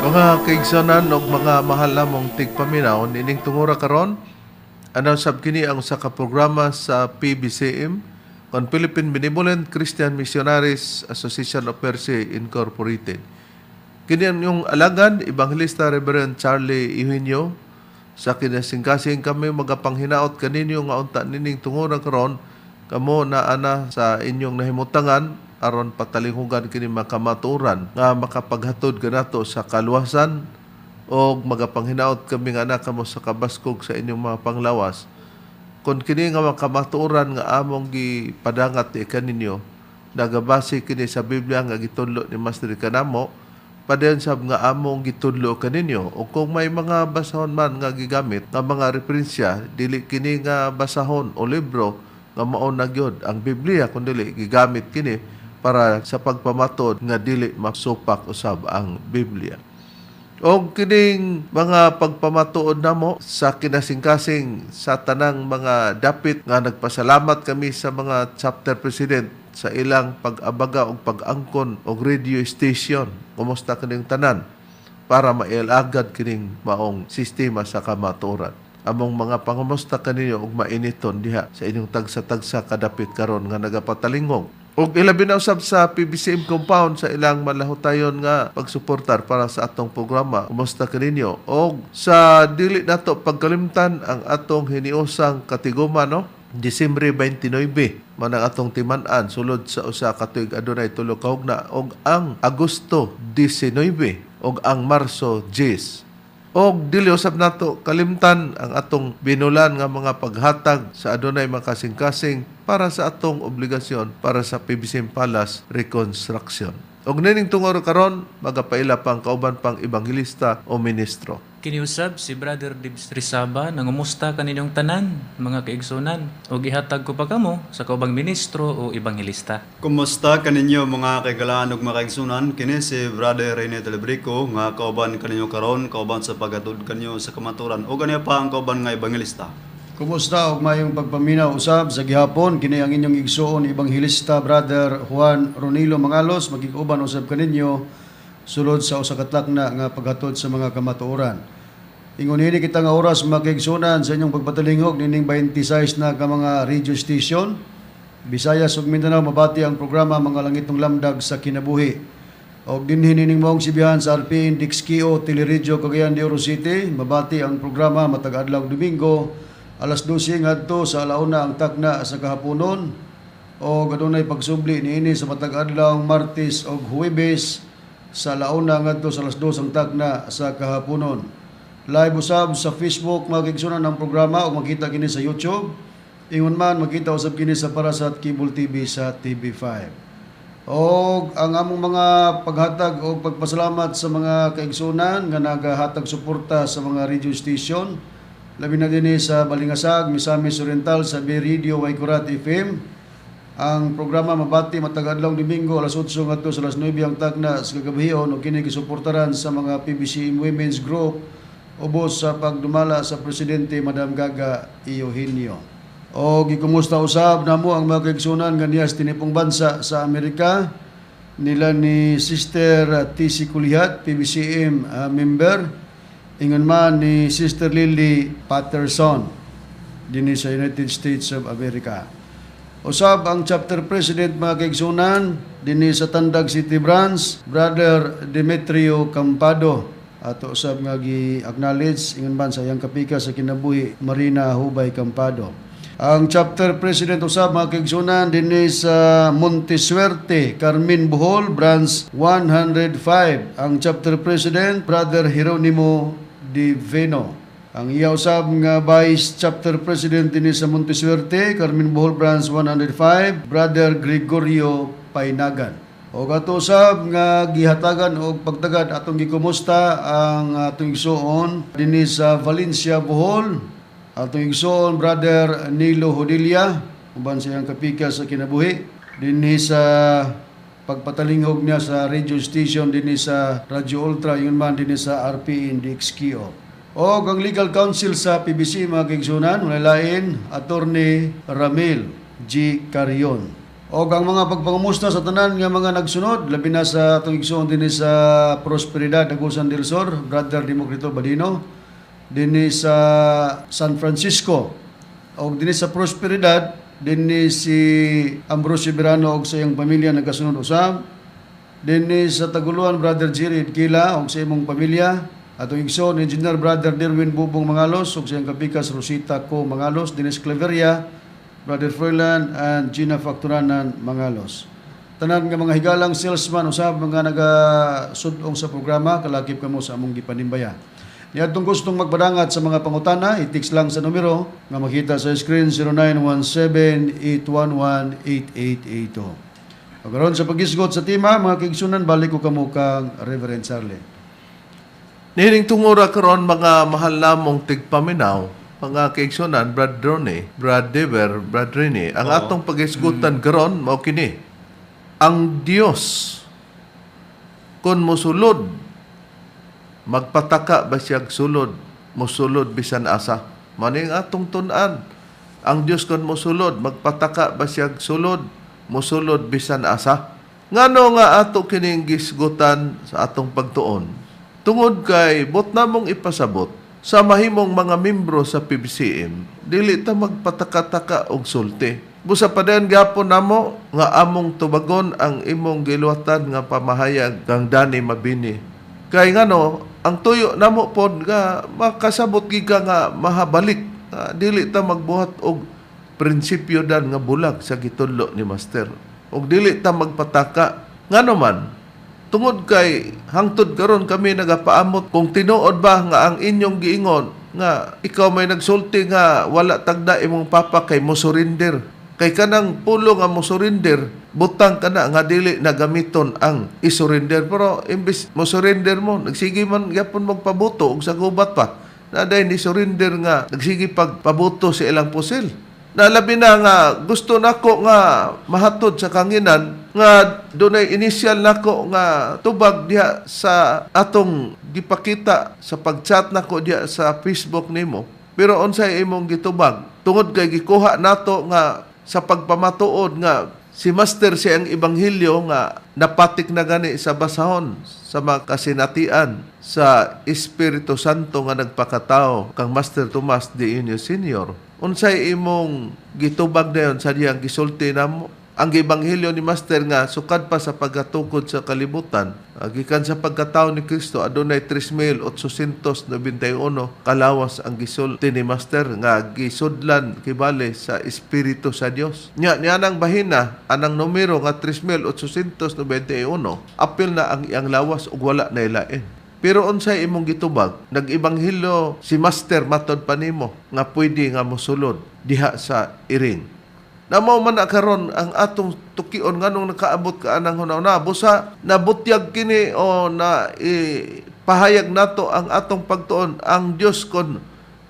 Mga kaigsuonan og mga mahal namong tigpaminaw, nining tungura karon, anaw sab kini ang usa ka programa sa PBCM kon Philippine Benevolent Christian Missionaries Association of Mercy Incorporated. Kini ang inyong alagad, Evangelista Reverend Charlie Eugenio. Sa kinasingkasing kami magapanghinaot kaninyo nga unta nining tungura karon kamo na ana sa inyong nahimutangan aron patalinghugan kini makamatuoran nga makapaghatod kanato sa kaluwasan, og magapanghinaot kami nga ana kamo sa kabaskog sa inyong mga panglawas kon kini nga makamatuoran nga among gipadangat ni kaninyo nagabase kini sa Biblia nga gitudlo ni Master kanamo, padayon sab nga among gitudlo kaninyo. O kung may mga basahon man nga gigamit nga mga referensya, dili kini nga basahon o libro nga mao na gyud ang Biblia, kun dili gigamit kini para sa pagpamatod nga dili masupak usab ang Biblia. Og kining mga pagpamatuod namo sa kinasingkasing sa tanang mga dapit nga nagpasalamat kami sa mga chapter president sa ilang pag-abaga og pag-angkon og radio station. Kumusta kining tanan para mailagad kining maong sistema sa kamatuoran. Among mga pangumusta kaninyo og mainiton diha sa inyong tagsa-tagsa kadapit karon nga nagapatalingog. Og ilabi na usab sa PBCM compound sa ilang malahutayon nga pagsuportar para sa atong programa. Kumusta kaninyo? Og sa dili nato pagkalimtan ang atong hiniusang katiguma, no? Disyembre 29 man ang atong timan-an sulod sa 1 ka tuig adunay 3 ka hugna, og ang Agosto 19 og ang Marso 10. Og dili usab nato kalimtan ang atong binulan nga mga paghatag sa adunay makasing-kasing para sa atong obligasyon para sa PBCM Palace reconstruction. Og nining tungod karon magapaila pang kauban pang ebanghelista o ministro. Kiniusab si Brother Dibs Rizaba, nangumusta kaninyong tanan, mga kaigsunan, o gihatag ko pa kamo sa kaubang ministro o ebanghelista. Kumusta kaninyo, mga kaigalaan ug mga kaigsunan? Kini si Brother Rene Telebrico nga kauban kaninyo karon, kauban sa paghatod kanyo sa kamaturan, o ganiya pa ang kauban nga ebanghelista. Kumusta og mayong pagpaminaw usab sa gihapon. Kini ang inyong igsuon, Ebanghelista Brother Juan Ronilo Mangalos, magig-uban usab kaninyo sulod sa usa ka tlakna nga paghatod sa mga kamatuoran. Ingon nini kita nga oras, mga kaigsuonan, sa inyong pagpatalingog nining 26 na ka mga radio station. Visayas ug Mindanao mabati ang programa Mga Langitnong Lamdag sa Kinabuhi. Og dinhi nining maong sibihan sa RPN DXKO Teleradyo Cagayan de Oro City, mabati ang programa matag adlaw Domingo alas 12 ngadto sa alauna ang takna sa kahaponon, o adunay pagsubli niini sa matag adlaw Martes og Huwebes sa alauna ngadto sa alas 2 ang takna sa kahaponon. Live usab sa Facebook, mga kaigsuonan, ang programa ug makita kini sa YouTube. Ingon man makita usab kini sa Parasat Cable TV sa TV5. Og ang among mga paghatag og pagpasalamat sa mga kaigsunan nga nagahatag suporta sa mga radio station, labi na dinhi sa Balingasag, Misamis Oriental, sa B Radio Waikurat FM. Ang programa mabati matag adlaw Domingo alas 8 ngadto sa alas 9 ang tagna sa kagabion, ug kini gisuportaran sa mga PBCM Women's Group ubos sa pagdumala sa presidente, Madam Gaga Eugenio. O gikumusta usab namo ang mga kaigsunan nga niya sa tinipong bansa sa Amerika, nila ni Sister TC Kulihat, PBCM member, ingon man ni Sister Lily Patterson dinhi sa United States of America. Usab ang chapter president, mga kaigsunan, dinhi sa Tandag City Branch, Brother Demetrio Campado. Ato usab nga gi-acknowledge ingon man sa iyang kapika sa kinabuhi, Marina Hubay Campado. Ang chapter president usab, mga kaigsunan, dinhi sa Montesuerte, Carmen, Bohol, Branch 105. Ang chapter president, Brother Jeronimo Divino. Ang iya usab nga vice chapter president dinhi sa Montesuerte, Carmen, Bohol, Branch 105, Brother Gregorio Painagan. O ato usab nga gihatagan og pagtagad, atong gikumusta ang atong igsuon dinhi sa Valencia, Bohol. Atong igsuon Brother Nilo Hodilla uban sa iyang kapika sa kinabuhi dinhi sa pagpatalinghog niya sa radio station dinhi sa Radyo Ultra, ingon man dinhi sa RPN DXKO. O ang legal counsel sa PBC, mga kaigsunan, walay lain, Attorney Ramil G. Carion. Og ang mga pagpangumusta sa tanan nga mga nagsunod, labi na sa atong igsoon dinhi sa Prosperidad, Agusan del Sur, Brother Democrito Badino, dinhi sa San Francisco, og dinhi sa Prosperidad, dinhi si Ambrosio Verano og sa iyang pamilya nagasunod usab, dinhi sa Taguluan, Brother Jerry Kila og sa imong pamilya, atong igsoon Engineer Brother Derwin Bubong Mangalos og sa iyang kapikas Rosita Co Mangalos, dinhi sa Claveria, Brother Froilan and Gina Facturanan Mangalos. Tanan nga mga higalang salesman usab mga nagasudong sa programa, kalakip kamo sa among gipanimbaya. Niadtong gustong magpadangat sa mga pangutana, i-text lang sa numero nga makita sa screen, 0917-811-8882. Pagkaroon sa paghisgot sa tema, mga kaigsunan, balik ko kamo kang Reverend Charlie. Niining tungura karon, mga mahal namong tigpaminaw, mga kaigsunan, Brad Ronnie, Brad Dever, Brad Rene, ang atong paghisgutan karon mao kini. Ang Dios kon mosulod, magpataka ba siyag sulod, mosulod bisan asa? Mao ang atong tun-an. Ang Dios kon mosulod, magpataka ba siyag sulod, mosulod bisan asa? Ngano nga ato kining gisgutan sa atong pagtuon? Tungod kay buot namong ipasabot sa mahimong mga membro sa PBCM, dili ta magpataka-taka og sulti. Busa padayon gapon namo nga among tubagon ang imong giluwatan nga pamahayag kang Danny Mabini. Kay ngano, ang tuyo namo pod nga makasabot gid ka nga mahabalik. Dili ta magbuhat og prinsipyo dan nga bulag sa gitudlo ni Master. Og dili ta magpataka. Ngano man, tungod kay hangtod karon kami nagapaamot kung tinuod ba nga ang inyong giingon nga ikaw may nagsulti nga wala tagda imong papa kay mo surrender. Kay kanang pulo nga mo surrender, butang kana nga dili na gamiton ang i-surrender, pero imbis mo surrender mo, nagsige man gyapon magpabuto og sa gubat pa. Na day ni surrender nga nagsige pagpabuto sa ilang pusil. Na labi na nga gusto nako nga mahatod sa kanginan nga dunay initial nako nga tubag diha sa atong gipakita sa pagchat nako diha sa Facebook nimo. Pero unsay imong gitubag? Tungod kay gikuha nato nga sa pagpamatuod nga si Master siya ang ebanghelyo nga napatik na gani sa basahon sa mga kasinatian sa Espiritu Santo nga nagpakatao kang Master Tomas de Inyo Senior. Unsay imong gitubag dayon sa diyang gisulti namo ang ebanghelyo ni Master nga sukad pa sa pagkatukod sa kalibutan, gikan sa pagkatao ni Kristo, adunay 3,891 kalawas ang gisulti ni Master nga gisudlan kibali sa Espiritu sa Dios. Nya niya nang bahina anang numero nga 3,891, apil na ang iyang lawas ug wala na ilain. Pero unsay imong gitubag? Nag-ebanghelyo si Master matod pa nimo nga pwede nga mosulod diha sa iring. Namaw man na karon ang atong tukion nganong nakaabot ka anang hunahuna, busa nabutyag kini o na pahayag nato ang atong pagtuon ang Dios kon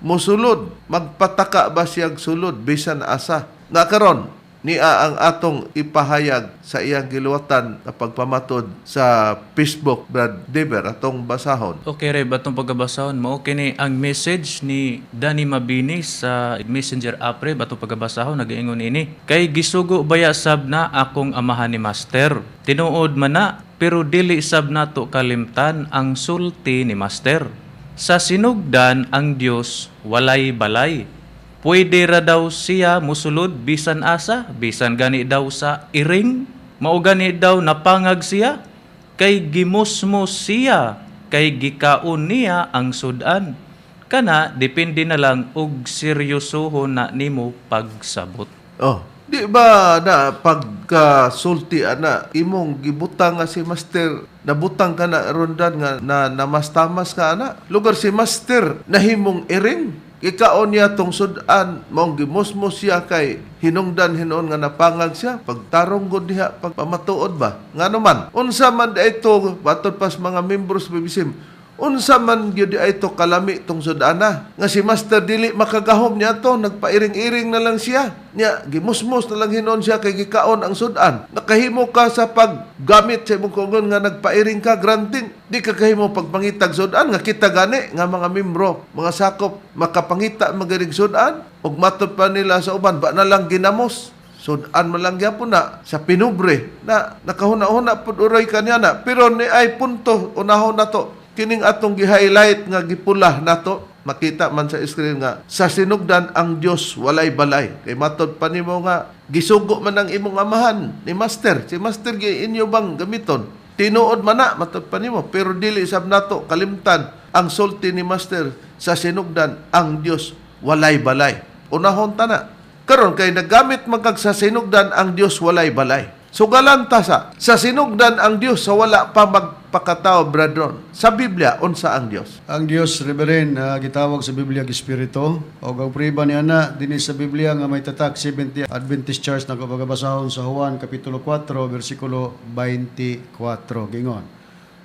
mosulod, magpataka ba siyag sulod bisan asa? Nga karon niya ang atong ipahayag sa iyang giluwatan na pagpamatod sa Facebook, Brad Dever, atong basahon. Okay, Reb, atong pagkabasahon mao kini ang message ni Danny Mabini sa Messenger app, Reb, atong pagkabasahon nagaingon ini. Kay gisugo baya sab na akong amahan ni Master. Tinuod man na, pero dili sab nato kalimtan ang sulti ni Master. Sa sinugdan ang Dios walay balay. Pwede ra daw siya musulod bisan asa, bisan gani daw sa iring, mao gani daw napangag siya, kay gimusmos siya, kay gikaon niya ang sudan. Kana depende na lang og seryosohon na nimo pagsabot. Oh, di ba na pagkasulti ana imong gibutang nga si Master, nabutang ka na rondan nga na namastamas ka ana, lugar si Master nahimong iring. Ikaon niya tong sudan, maong gimusmos siya kay hinungdan hinuon nga napangag siya, pagtarong gud diha, pagpamatuod ba? Ngano man, unsa man ito, batod pas mga membros BBCM, unsa man gyud ito kalami tong sudana nga si Master dili makagahom niya to, nagpairing-iring na lang siya. Nya gimusmos na lang hinuon siya kay gikaon ang sudan. Nakahimo ka sa paggamit sa imong kugon nga nagpairing ka, granting di ka kahimo pagpangitag sudan nga kita gani nga mga membro, mga sakop makapangita magaring sudan ug matod pa nila sa uban ba na lang ginamos. Sudan man lang gyapon na sa pinubre na nakahuna-huna pud uroy kaniya na, pero ni ay punto unahon nato kining atong gi-highlight nga gipula nato, makita man sa screen nga sa sinugdan ang Dios walay balay. Kay matod pa nimo nga gisugo man ang imong amahan ni master, si master gi inyo bang gamiton, tinuod man na matod pa nimo, pero dili sab nato kalimtan ang sulti ni master sa sinugdan ang Dios walay balay. Unahon ta na karon kay naggamit man kag sa sinugdan ang Dios walay balay. Sugalan ta sa sinugdan ang Dios sa wala pa magpakatao, brethren. Sa Biblia, unsa ang Dios? Ang Dios, Reverend, gitawag sa Biblia og espiritu. Og ang priba ni ana dinhi sa Biblia nga may tatak 70 Adventist Church na pagabasahon sa Juan kapitulo 4 bersikulo 24, gingon: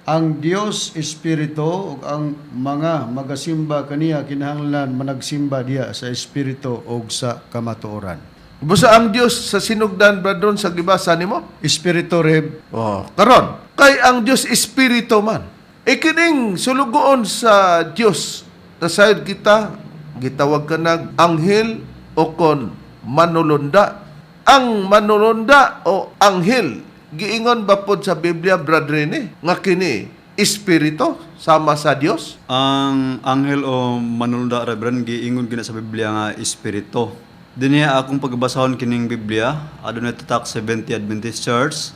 "Ang Dios espiritu ug ang mga magasimba kaniya kinahanglan managsimba diya sa espiritu ug sa kamatuoran." Busa ang Dios sa sinugdan, brethren, sa gibasa nimo? Espiritu, Rev. Oh, karon, kay ang Dios espiritu man. E kining sulugoon sa Dios, nasayod kita gitawag kanag anghel o kon manulunda. Ang manulunda o anghel, giingon ba pod sa Biblia, brethren, eh, nga kini espiritu sama sa Dios? Ang anghel o manulunda, Reverend, giingon gina sa Biblia nga espiritu. Dinhi akong pagbasahon kining Biblia, adunay tatak 70 Adventist Church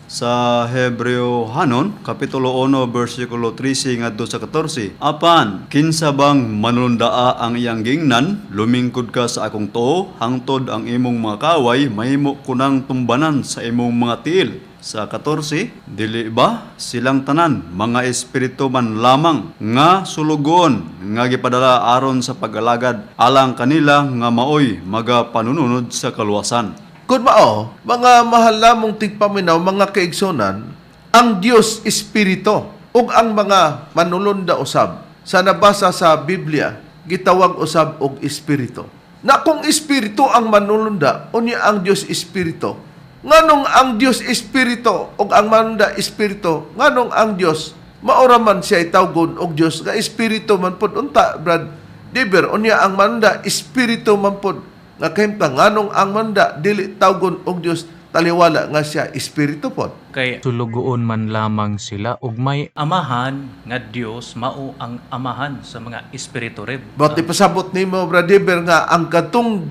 sa Hebreo Hanon, Kapitulo 1, versikulo 13 ngadto sa 14. "Apan, kinsa bang manulundaa ang iyang gingnan, lumingkod ka sa akong tuo, hangtod ang imong mga kaway, mahimo kunang tumbanan sa imong mga tiil." Sa 14, "Dili ba silang tanan mga espiritu man lamang nga sulugoon nga gipadala aron sa pag-alagad alang kanila nga maoy magapanununod sa kaluwasan?" Kung mao, mga mahal namong tigpaminaw, mga kaigsunan, ang Dios espiritu ug ang mga manulunda usab sa nabasa sa Biblia gitawag usab og espiritu. Na kung espiritu ang manulunda, unya ang Dios espiritu. Nganong ang Dios espiritu ug ang manulunda espiritu, nganong ang Dios maora man siya itawgon og Dios nga espiritu man pud unta, Brad Diber, unya ang manulunda espiritu man pud nga kahimtang, nganong ang manulunda dili tawgon og Dios taliwala nga siya espiritu pod? Kay sulugoon man lamang sila ug may amahan nga Dios, mao ang amahan sa mga espiritu, Rev. But ipasabot nimo, Brad Diber, nga ang katong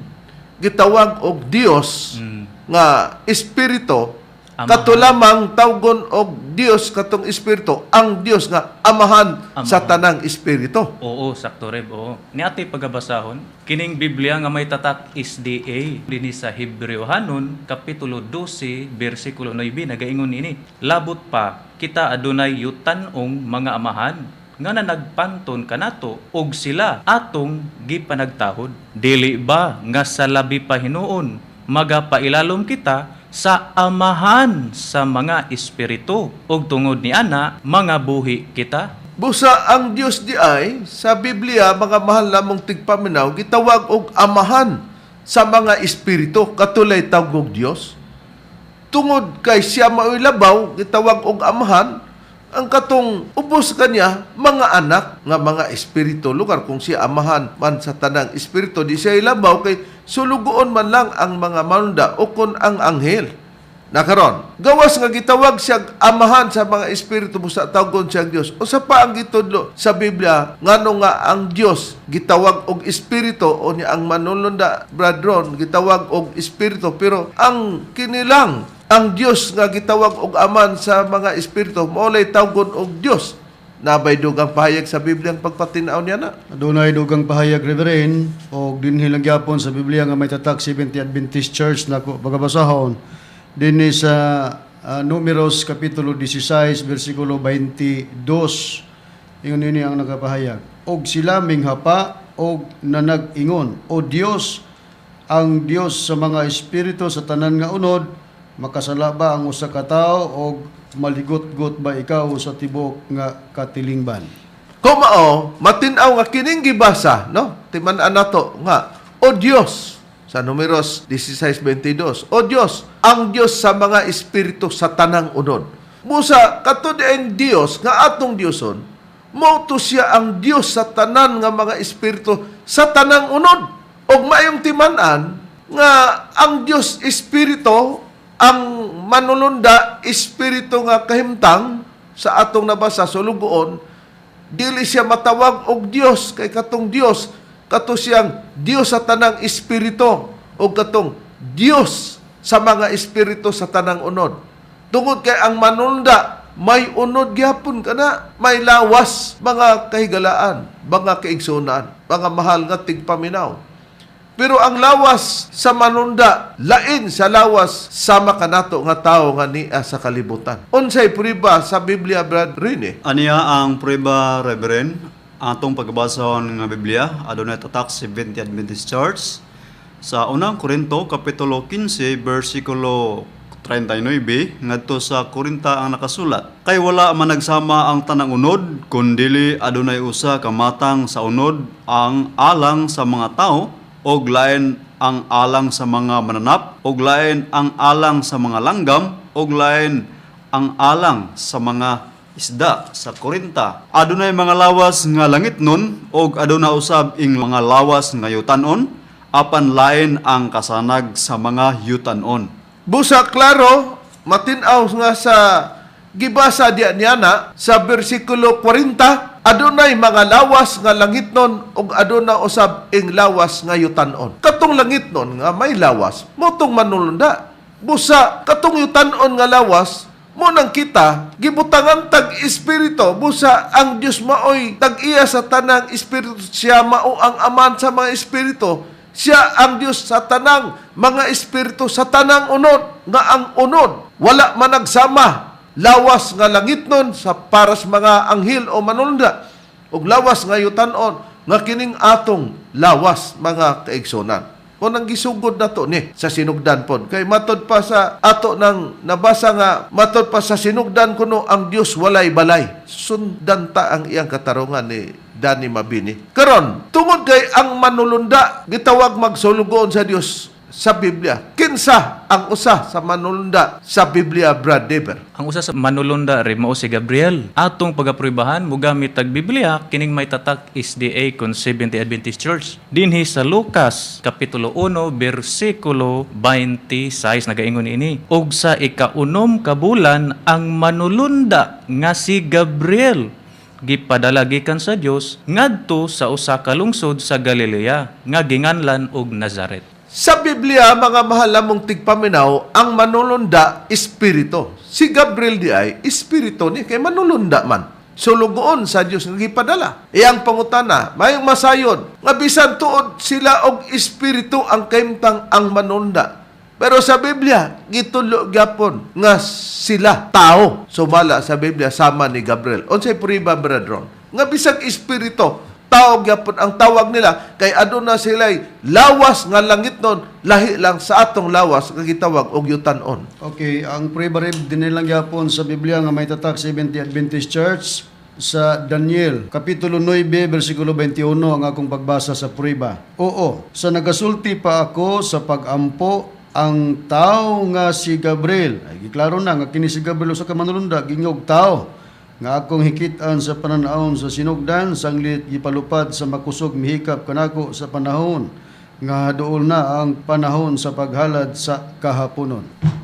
gitawag og Dios nga espiritu, Amahan. Kato lamang tawgon og Dios katong espiritu, ang Dios nga amahan sa tanang espiritu. Oo, sakto, Rev. Oo. Ni ati pagabasahon, kining Biblia nga may tatak SDA dinhi sa Hebreo Hanon kapitulo 12 bersikulo 9, nagaingon ini: "Labot pa kita adunay yutan-ong mga amahan nga nanagpanton kanato og sila atong gipanagtahod. Dili ba nga sa labi pa hinuon magapailalom kita sa amahan sa mga espiritu ug tungod ni ana mga buhi kita?" Busa ang Dios di ay sa Biblia, mga mahal namong tigpaminaw, gitawag og amahan sa mga espiritu, katulay tawag og Dios. Tungod kay siya mao'y labaw, gitawag og amahan ang katong ubos kanya mga anak nga mga espiritu. Lugar kung siya amahan man sa tanang espiritu, di siya labaw kay sulugoon man lang ang mga manunda o kon ang anghel. Nakaron, gawas nga gitawag siya amahan sa mga espiritu, busa tawgon siya Dios. Usa pa ang gitudlo sa Biblia ngano nga ang Dios gitawag og espiritu o niya ang manulunda, brethren, gitawag og espiritu, pero ang kinilang ang Dios nga gitawag og aman sa mga espiritu mao lay tawgon og Dios. Nabay dugang pahayag sa Biblia ang pagpatinaw niya na? Adunay dugang pahayag, Reverend, og dinhi lang gyapon sa Biblia nga may tatak 70 Adventist Church na ko pagabasahon dinhi sa Numeros kapitulo 16 bersikulo 22. Ingon nini ang nagapahayag: "Og sila minghapa og nanag-ingon, 'O Dios, ang Dios sa mga espiritu sa tanan nga unod, makasala ba ang usa ka tawo og maligot-got ba ikaw sa tibuok nga katilingban?'" Kung mao, matin-aw nga kining gibasa, no? Timan-an nato nga, "O Dios," sa Numeros 16:22, "O Dios, ang Dios sa mga espiritu sa tanang unod." Busa, kato ang Dios, nga atong Dioson, mao to siya ang Dios sa tanan nga mga espiritu sa tanang unod. Og maayong timan-an, Nga ang Dios espiritu, ang manulunda espiritu nga kahimtang sa atong nabasa sulugoon, dili siya matawag og Dios kay katong Dios kato siyang Dios sa tanang espiritu o katong Dios sa mga espiritu sa tanang unod. Tungod kay ang manunda may unod gyapon kana, may lawas, mga kahigalaan, mga kaigsunan, mga mahal nga tigpaminaw. Pero ang lawas sa manunda lain sa lawas sama kanato nga tawo nga nia sa kalibutan. Unsay prueba sa Biblia, Brad Rene? Aniya ang prueba, Reverend, atong pagbasahon nga Biblia, adunay tatak Seventh Adventist Church sa Unang Korinto kapitulo 15 bersikulo 39 ngadto sa 40 ang nakasulat. Kay wala man nagsama ang tanang unod, kundili adunay usa ka matang sa unod ang alang sa mga tao, og lain ang alang sa mga mananap, og lain ang alang sa mga langgam, og lain ang alang sa mga isda sa 40. Adunay mga lawas nga langit nun, og aduna usab ing mga lawas nga yutanon, apan lain ang kasanag sa mga yutanon. Busa klaro, matin-aw nga sa gibasa diya niya na sa bersikulo 40, adunay mga lawas nga langitnon ug aduna usab ing lawas nga yutanon. Katong langitnon nga may lawas, motong manulunda. Busa katong yutanon nga lawas, mo nang kita gibutangan tag espiritu. Busa ang Dios maoy tag-iya sa tanang espiritu, siya mao ang aman sa mga espiritu. Siya ang Dios sa tanang mga espiritu sa tanang unod, nga ang unod wala managsama lawas nga langitnon sa paras mga anghel o manulunda ug lawas nga yutanon nga kining atong lawas, mga kaigsunan. Kung ang gisugod na to ni sa sinugdan pod kay matod pa sa ato nang nabasa nga matod pa sa sinugdan kuno ang Dios walay balay. Sundan ta ang iyang katarungan ni Danny Mabini. Karon, tungod kay ang manulunda gitawag magsulugoon sa Dios sa Biblia, kinsa ang usa sa manulunda sa Biblia, Brad Dever? Ang usa sa manulunda rin mao si Gabriel. Atong pagapruebahan mogamit tag Biblia kining may tatak SDA kon Seventh Adventist Church. Dinhi sa Lucas kapitulo 1 bersikulo 26 nagaingon ini. Og sa ikaunom ka bulan ang manulunda nga si Gabriel gipadala gikan sa Dios ngadto sa usa ka lungsod sa Galilea nga ginganlan og Nazaret. Sa Biblia, mga mahal namong tigpaminaw, ang manulunda, espiritu. Si Gabriel di ay, espiritu ni, kay manulunda man. Sulugoon sa Dios nga gipadala. Iyang pangutana, mayong masayod, nga bisan tuod sila og espiritu ang kahimtang ang manulunda. Pero sa Biblia, gitulo gyapon nga sila tao. Sumala sa Biblia sama ni Gabriel. Unsay prueba, Brad Ron? Nga bisag espiritu, tao gyapon ang tawag nila kay aduna sila'y lawas nga langit nun, lahi lang sa atong lawas nga gitawag og yutanon. Okay, ang prueba rin din lang gyapon sa Biblia nga may tatak Seventh Adventist Church sa Daniel kapitulo 9 bersikulo 21 ang akong pagbasa sa prueba. Oo, sa nagasulti pa ako sa pagampo, ang tao nga si Gabriel, ay giklaro na nga kini si Gabriel usa ka manulunda, gingog tao nga akong hikit-an sa pananawon sa sinugdan, sanglit gipalupad sa makusog mihikap kanako sa panahon nga duol na ang panahon sa paghalad sa kahaponon.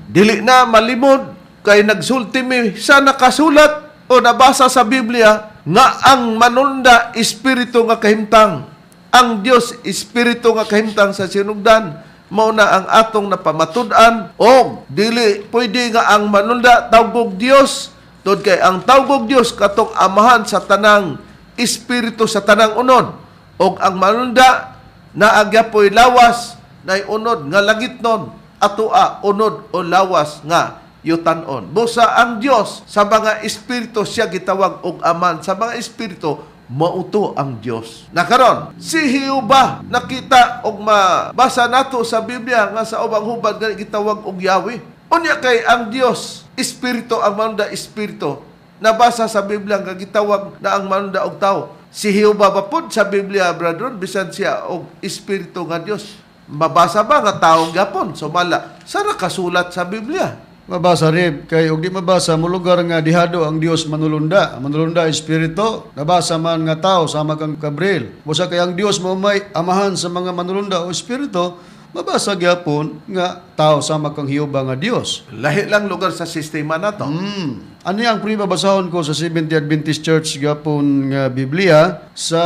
Dili na malimod kay nagsulti mi sa nakasulat o nabasa sa Biblia nga ang manunda espiritu nga kahimtang. Ang Dios espiritu nga kahimtang sa sinugdan. Mao na ang atong napamatud-an og dili pwede nga ang manunda tawgog Dios, tungod kay ang tawgog Dios katong amahan sa tanang espiritu sa tanang unod, og ang manunda naagyapoy lawas nay unod nga langitnon, atoa unod o lawas nga yutanon. Busa ang Dios sa mga espiritu siya gitawag og aman sa mga espiritu, mauto ang Dios. Nakaron, si Jehova nakita og mabasa nato sa Biblia nga sa ubang hubad nga gitawag og Yahweh. Unya kay ang Dios espiritu, ang manunda espiritu. Nabasa sa Biblia nga gitawag na ang manunda og tao. Si Jehova ba pod sa Biblia, brethren, bisan siya og espiritu nga Dios, mabasa ba nga tao gyapon? Sumala sa nakasulat sa Biblia. Mabasa rib kay og di mabasa mo lugar nga dihado ang Dios manulunda. Ang manulunda espiritu, nabasa man nga tao sama kang Gabriel. Busa kay ang Dios mo may amahan sa mga manulunda o espiritu, mabasa gyapon nga tao sama kang Jehova nga Dios. Lahi lang lugar sa sistema nato. Ano ang prima basahon ko sa Seventh-day Adventist Church gyapon nga Biblia sa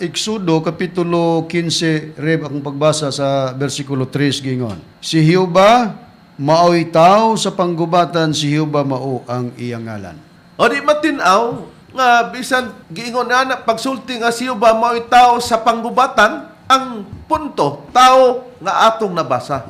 Exodo kapitulo 15 reb akong pagbasa sa bersikulo 3 gingon. Si Jehova maoy tao sa panggubatan, si Jehova mao ang iyang ngalan. O di matin-aw nga bisan giingon na pagsulti nga si Jehova maoy tao sa panggubatan, ang punto tao nga atong nabasa.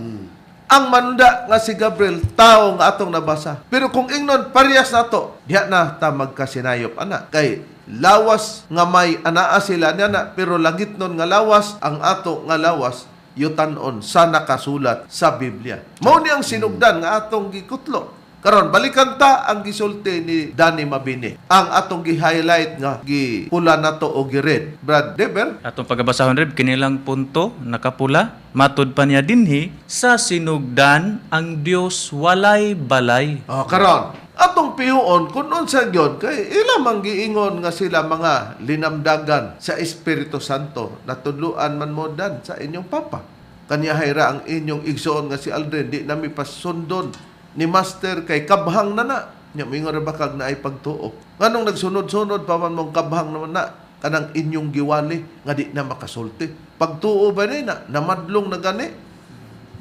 Ang manunda nga si Gabriel, tao nga atong nabasa. Pero kung ingnon parehas nato, diha na ta magkasinayop ana. Kay lawas nga may anaa sila niya na, pero langit nun nga lawas, ang ato nga lawas yutanon sa nakasulat sa Biblia. Mao ni ang sinugdan nga atong gikutlo. Karon balikan ta ang gisulti ni Danny Mabini. Ang atong gi-highlight nga gipula nato o gi-red. Brad Deber, Atong pagabasahon reb kinilang punto nakapula matud pa niya dinhi sa sinugdan ang Dios walay balay. Oh, karon atong pihuon kung unsa gyud kay ila man giingon nga sila mga linamdagan sa Espiritu Santo, natudluan man mo dan sa inyong papa. Kanya hayra ang inyong igsoon nga si Aldrin di nami pasundon ni Master kay kabhang na na. Nya moingon ra ba kag naay pagtuo. Nganong nagsunod-sunod pa man mong kabhang naman na kanang inyong giwali nga di na makasulti. Pagtuo ba ni na namadlong na gani?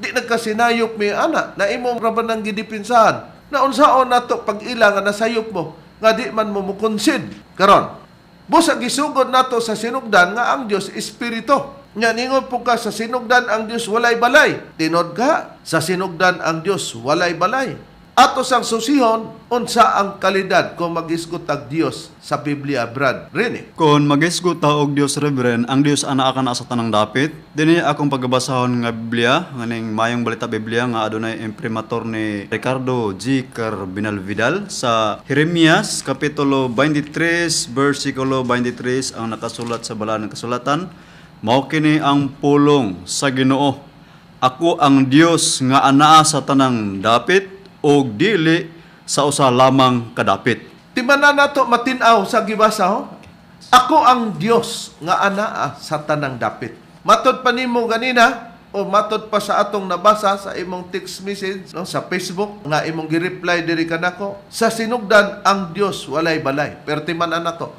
Di nagkasinayop mi ana na imo ra ba nang gidipinsahan? Na unsaon nato pag-ila nga nasayop mo nga di man mo mo-concede. Karon, busa gisugod nato sa sinugdan nga ang Dios espiritu. Nya ningon po ka sa sinugdan ang Dios walay balay. Tinod ka sa sinugdan ang Dios walay balay. Ato sang susihon unsa ang kalidad kung magisgot ang Dios sa Biblia, Brad Rene. Kung magisgot ta og Dios, Reverend, ang Dios anaa kana sa tanang dapit. Dinhi akong pagabasahon nga Biblia, nganing Mayong Balita Biblia nga adunay imprimatur ni Ricardo G. Carbinal Vidal sa Jeremias kapitulo 23 bersikulo 23 ang nakasulat sa balaan ng kasulatan. Mao kini ang pulong sa Ginoo. Ako ang Dios nga anaa sa tanang dapit og dili sa usa lamang kadapit. Timanan nato matin-aw sa gibasa ho. Ako ang Dios nga anaa sa tanang dapit. Matod pa nimo ganina o matod pa sa atong nabasa sa imong text message, no, sa Facebook nga imong gi-reply diri kanako, sa sinugdan ang Dios walay balay. Pero timanan nato,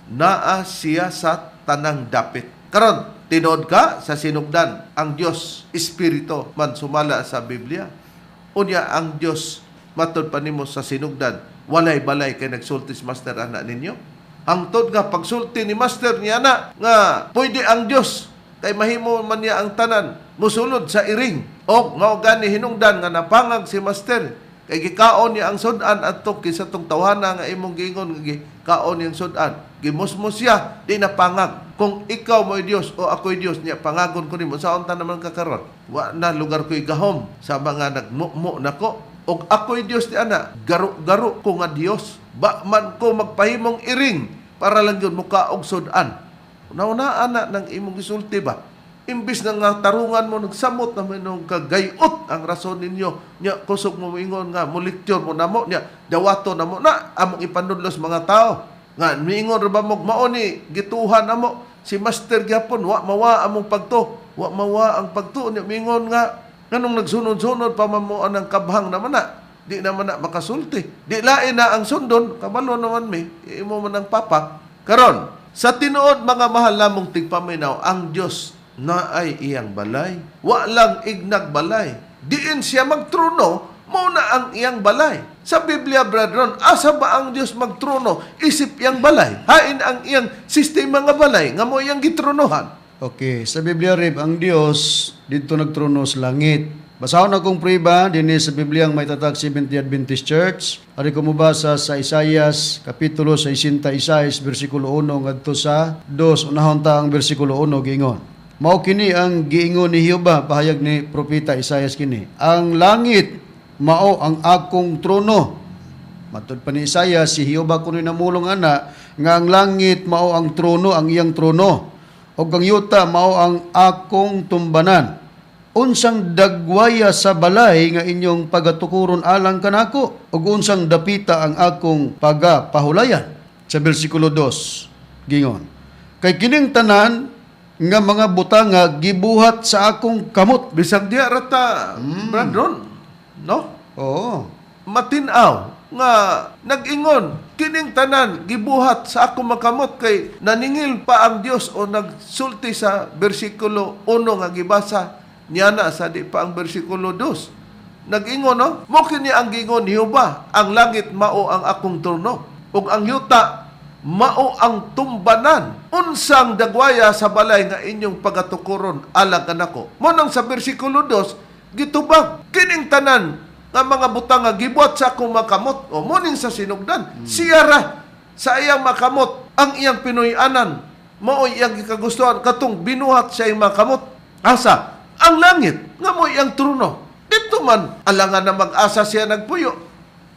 naa siya sa tanang dapit. Karon, tinuod ka sa sinugdan ang Dios espiritu man sumala sa Biblia. Unya ang Dios matod pa nimo sa sinugdan walay balay kay nagsulti si Master ana ninyo. Hangtod nga pagsulti ni Master niya na nga pwede ang Dios kay mahimo man niya ang tanan musulod sa iring. Og mao gani hinungdan nga napangag si Master kay gikaon niya ang sudan adto kinsa tong tawhana nga imong giingon nga gikaon niyang sudan. Gimusmos siya, di napangag. Kung ikaw mo'y Dios o ako'y Dios niya, pangagon ko nimo. Saon ta naman kakaron? Wa na lugar ko'y gahom sa mga nagmukmo nako. Og ako'y Dios ni ana, garo-garo ko nga Dios. Ba man ko magpahimong iring para lang yun muka og sudan. Una-una ana ng imong gisulti ba? Imbis na nga tarungan mo, nagsamot na mo kagayot ang rason ninyo. Nya, kusog mo ingon nga, muliktyor mo namo, nya, dawato na mo na, among ipanudlos mga tao. Nga, miingon ra ba mo, mao ni, gituhan na mo, si Master gyapon, wa mawa among pagto, wa mawa ang pagto, nya, miingon nga, nganong nagsunod-sunod pa man mo anang kabhang naman na, di naman na makasulti. Di lain na ang sundon, kabalo naman mi, imo man ang papa. Karon, sa tinuod mga mahal namong tigpaminaw, ang Dios na ay iyang balay. Wa lang ignag balay. Diin siya magtrono, mao na ang iyang balay. Sa Biblia, brethren, asa ba ang Dios magtrono? Isip iyang balay. Hain ang iyang sistema nga balay, nga mo iyang gitronohan. Okay, sa Biblia, Reb, ang Dios didto nagtrono sa langit. Basahon akong priba dinhi sa Biblia ang may tatag Seventh-day Adventist Church. Ari ko mobasa sa Isaias kapitulo 66 bersikulo 1 ngadto sa 2. Unahon ta ang bersikulo 1 giingon. Mao kini ang giingon ni Jehova pahayag ni propeta Isaias kini. Ang langit mao ang akong trono. Matud pa ni Isaias si Jehova kuno namulong ana nga ang langit mao ang trono, ang iyang trono. Ug ang yuta mao ang akong tumbanan. Unsang dagwaya sa balay nga inyong pagatukuron alang kanako ug unsang dapita ang akong pagapahulayan. Sa bersikulo 2 gingon. Kay kining tanan nga mga butang nga gibuhat sa akong kamot. Bisag diya rata, Brad Ron, no? Oo. Matinaw nga nag-ingon kining tanan gibuhat sa akong makamot, kay naningil pa ang Dios o nagsulti sa bersikulo 1 nga gibasa niya na sa di pa ang bersikulo 2. Nag-ingon, no? Mo kini ang giingon ni Jehova, ang langit mao ang akong trono ug ang yuta mao ang tumbanan. Unsang dagwaya sa balay nga inyong pagatukuron alang kanako? Mo nang sa bersikulo 2 gitubag kining tanan nga mga butang nga gibuhat sa akong makamot, o muning sa sinugdan. Siya ra sa iyang makamot ang iyang pinuy-anan, mao iyang gikagustuhan katong binuhat sa iyang makamot. Asa ang langit nga mo iyang trono, dito man alangan na mag-asa siya nagpuyo.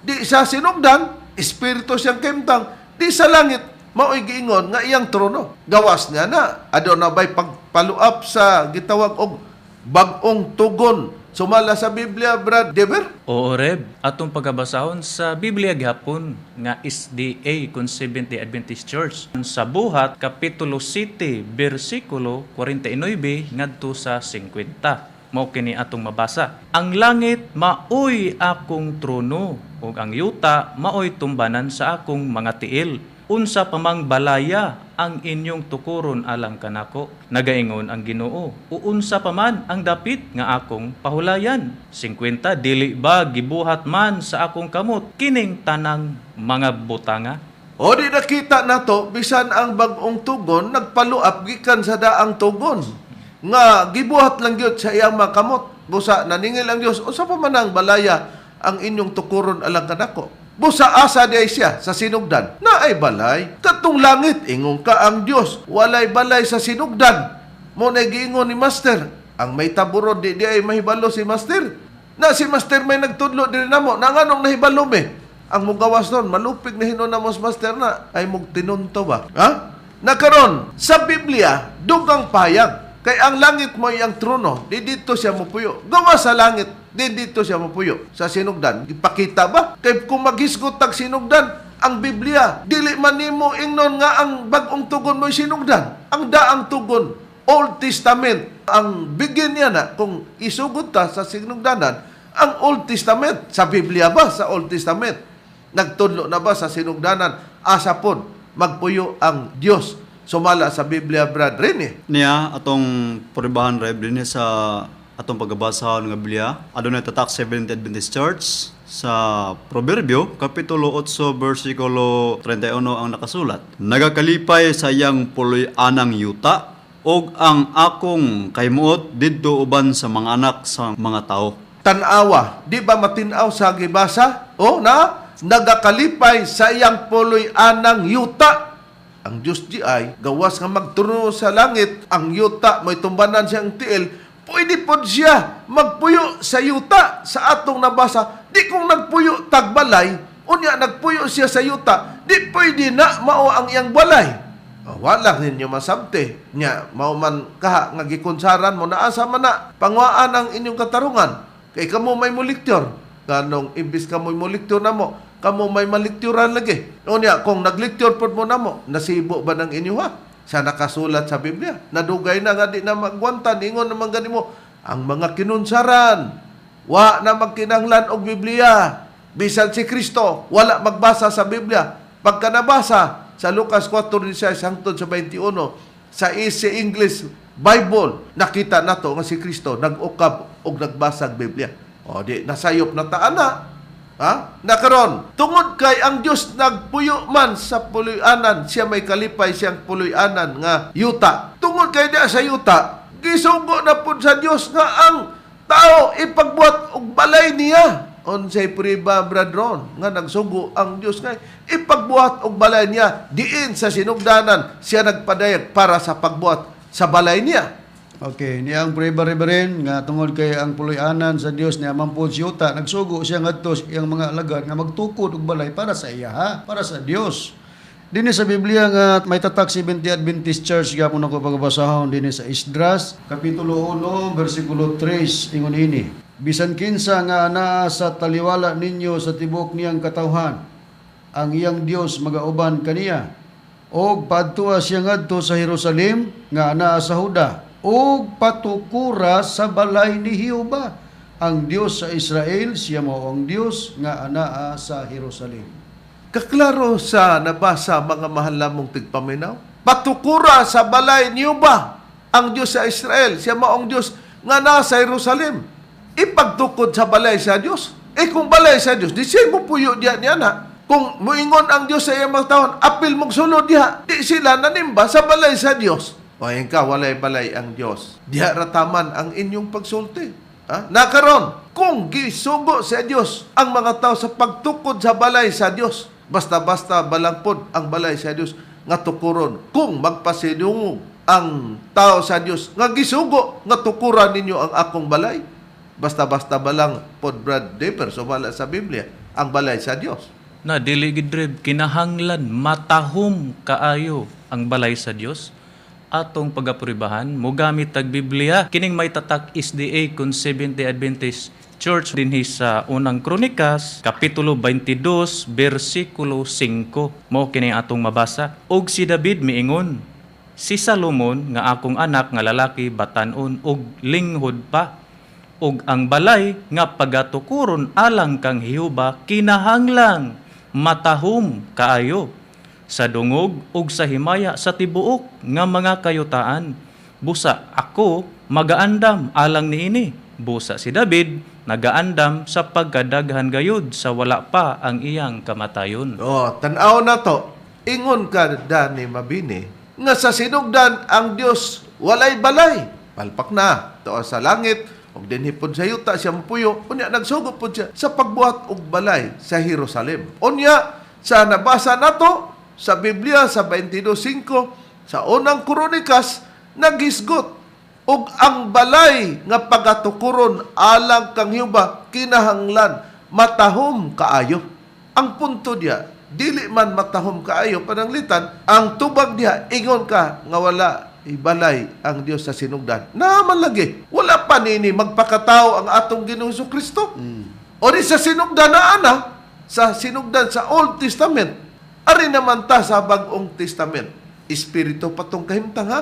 Di sa sinugdan, espiritu siyang kemtang, di sa langit mao'y giingon nga iyang trono. Gawas niya na aduna bay pagpaluap sa gitawag og bag-ong tugon sumala sa Biblia, Brad Dever? Oo, Reb. Atong pagabasahon sa Biblia gihapon nga SDA kun Seventh-day Adventist Church. Sa Buhat, Kapitulo 7, bersikulo 49 ngadto sa 50. Mao kini atong mabasa. Ang langit maoy akong trono ug ang yuta maoy tumbanan sa akong mga tiil. Unsa pa mang balaya ang inyong tukuron alang kanako? Nagaingon ang Ginoo. O unsa pa man ang dapit nga akong pahulayan? 50 dili ba gibuhat man sa akong kamot kining tanang mga butanga? O di nakita nato bisan ang bag-ong tugon nagpaluap gikan sa daang tugon nga gibuhat lang gyud sa iyang makamot. Busa naningil ang Dios, unsa pa man ang balaya ang inyong tukuron alang kanako? Busa asa di ay siya sa sinugdan, na ay balay katong langit, ingon ka ang Dios walay balay sa sinugdan. Mo na giingon ni Master, ang may taburo di ay mahibalo si Master. Na si Master may nagtudlo diri namo, na nganong nahibalo me? Ang mugawas nun, malupig na hinon na mo Master na ay mugtinunto ba? Ha? Nakaron sa Biblia dugang payag kay ang langit mo iyang trono, di dito siya mupuyo. Gawa sa langit, di dito siya mupuyo. Sa sinugdan, ipakita ba? Kay kung maghisgot tag sinugdan, ang Biblia, dili man nimo ingnon nga ang bag-ong tugon mo'y sinugdan. Ang daang tugon, Old Testament. Ang bigin niya na, kung isugod ta sa sinugdanan, ang Old Testament. Sa Biblia ba? Sa Old Testament. Nagtudlo na ba sa sinugdanan? Asa pod, magpuyo ang Dios. Sumala sa Biblia, Brad Rene. Niya atong puribahan, Rev, dinhi sa atong pagabasahon nga Biblia. Adunay tatak Seventh Adventist Church sa Proverbio kapitulo 8 bersikulo 31 ang nakasulat. Nagakalipay sa iyang puloy-anang yuta ug ang akong kaimuot didto uban sa mga anak sa mga tao. Tanawa, di ba matinaw sa gibasa? O na nagakalipay sa iyang puloy-anang yuta. Ang Diyos di ay gawas nga magtuno sa langit, ang yuta may tumbanan siyang tiil, pwede pod siya magpuyo sa yuta. Sa atong nabasa, di kung nagpuyo tagbalay, unya nagpuyo siya sa yuta, di pwede na mao ang iyang balay. Oh, wala ninyo masabte nya mao man kaha nga gikonsaran mo naasa man na pangwaan ang inyong katarungan kay kamo may moliktor. Ganong imbis kamo moliktor namo, kamo may malikturan lagi. Unya kung nagliktur pod mo namo, nasibo ba ng inyo ha? Sa nakasulat sa Biblia, nadugay na nga di na magwantan, ingon naman gani mo ang mga kinunsaran, wa na magkinahanglan og Biblia. Bisan si Kristo wala magbasa sa Biblia. Pagka nabasa sa Lucas 4:16 hangtod sa 21 sa Easy English Bible, nakita nato nga si Kristo nag-ukab og nagbasa og Biblia. O di nasayop na taan na. Ha? Nakaron, tungod kay ang Dios nagpuyo man sa puloy-anan, siya may kalipay siyang puloy-anan nga yuta. Tungod kay diya sa yuta, gisugo na pud sa Dios nga ang tao ipagbuhat og balay niya. Unsay priba, Brad Ron, nga nagsugo ang Dios nga ipagbuhat og balay niya diin sa sinugdanan, siya nagpadayag para sa pagbuhat sa balay niya. Okay, niya ang prueba, Reverend, nga tungod kay ang puloy-anan sa Dios niya mampod si yuta, nagsugo siya ngadto sa iyang mga alagad nga magtukod og balay para sa iya, ha? Para sa Dios. Dinhi sa Biblia nga may tatak Seventh Adventist Church gapon ako pagbasahon dinhi sa Esdras kapitulo 1 bersikulo 3 ingon ini. Bisan kinsa nga anaa sa taliwala ninyo sa tibuok niyang katawhan, ang iyang Dios magauban kaniya. Og paadtua siya ngadto sa Jerusalem nga anaa sa Huda og patukura sa balay ni Jehova ang Dios sa Israel, siya mao ang Dios nga anaa sa Jerusalem. Kaklaro sa nabasa, mga mahal namong tigpaminaw. Patukura sa balay niyo ba ang Diyos sa Israel? Siya maong Diyos nga nasa Jerusalem. Ipagtukod sa balay sa Diyos. Eh kung balay sa Diyos, di siya mo puyo diya niya na. Kung muingon ang Diyos sa iyang mga taon, apil mong sulod diha, di sila nanimba sa balay sa Diyos. O ayun ka, walay balay ang Diyos. Diha rataman ang inyong pagsulti. Ha? Nakaron, kung gisugo sa Diyos ang mga tao sa pagtukod sa balay sa Diyos, basta-basta balangpod ang balay sa Diyos nga tukuron. Kung magpasinungog ang tao sa Diyos nga gisugo nga tukuran ninyo ang akong balay, basta-basta balang pod, Brad Dipper, sumala sa Biblia ang balay sa Dios. Na dili gid, Rev, kinahanglan matahom kaayo ang balay sa Dios. Atong pagapribahan, mogamit tag Biblia kining may tatak SDA kun Seventh-day Adventist Church dinhi sa Unang Kronikas kapitulo 22 bersikulo 5. Mo kini atong mabasa. "Og si David miingon, 'Si Salomon nga akong anak nga lalaki batan-on og linghod pa, ug ang balay nga pagatukuron alang kang Jehova kinahanglang matahom kaayo sa dungog ug sa himaya sa tibuok nga mga kayutaan. Busa ako magaandam alang niini.' Busa si David nagaandam sa pagkadaghan gayud sa wala pa ang iyang kamatayon." Oh, tan-aw na to. Ingon ka, Dani Mabini, nga sa sinugdan ang Dios walay balay. Palpak na to sa langit ug dinhi pod sa yuta siya mopuyo. Unya nagsugo pod siya sa pagbuhat og balay sa Jerusalem. Unya sa nabasa nato sa Biblia sa 22:5 sa Unang Kronikas, nagisgot og ang balay nga pagatukuron alang kang Jehova kinahanglan matahom kaayo. Ang punto diya, dili man matahom kaayo, pananglitan ang tubag diha, ingon ka nga wala ibalay ang Dios sa sinugdan. Naaman lagi. Wala pa nini magpakatao ang atong Ginoong Kristo. O di sa sinugdan na ana, sa sinugdan sa Old Testament. Ari naman ta sa Bagong Testament. Espiritu patong kahimtang, ha.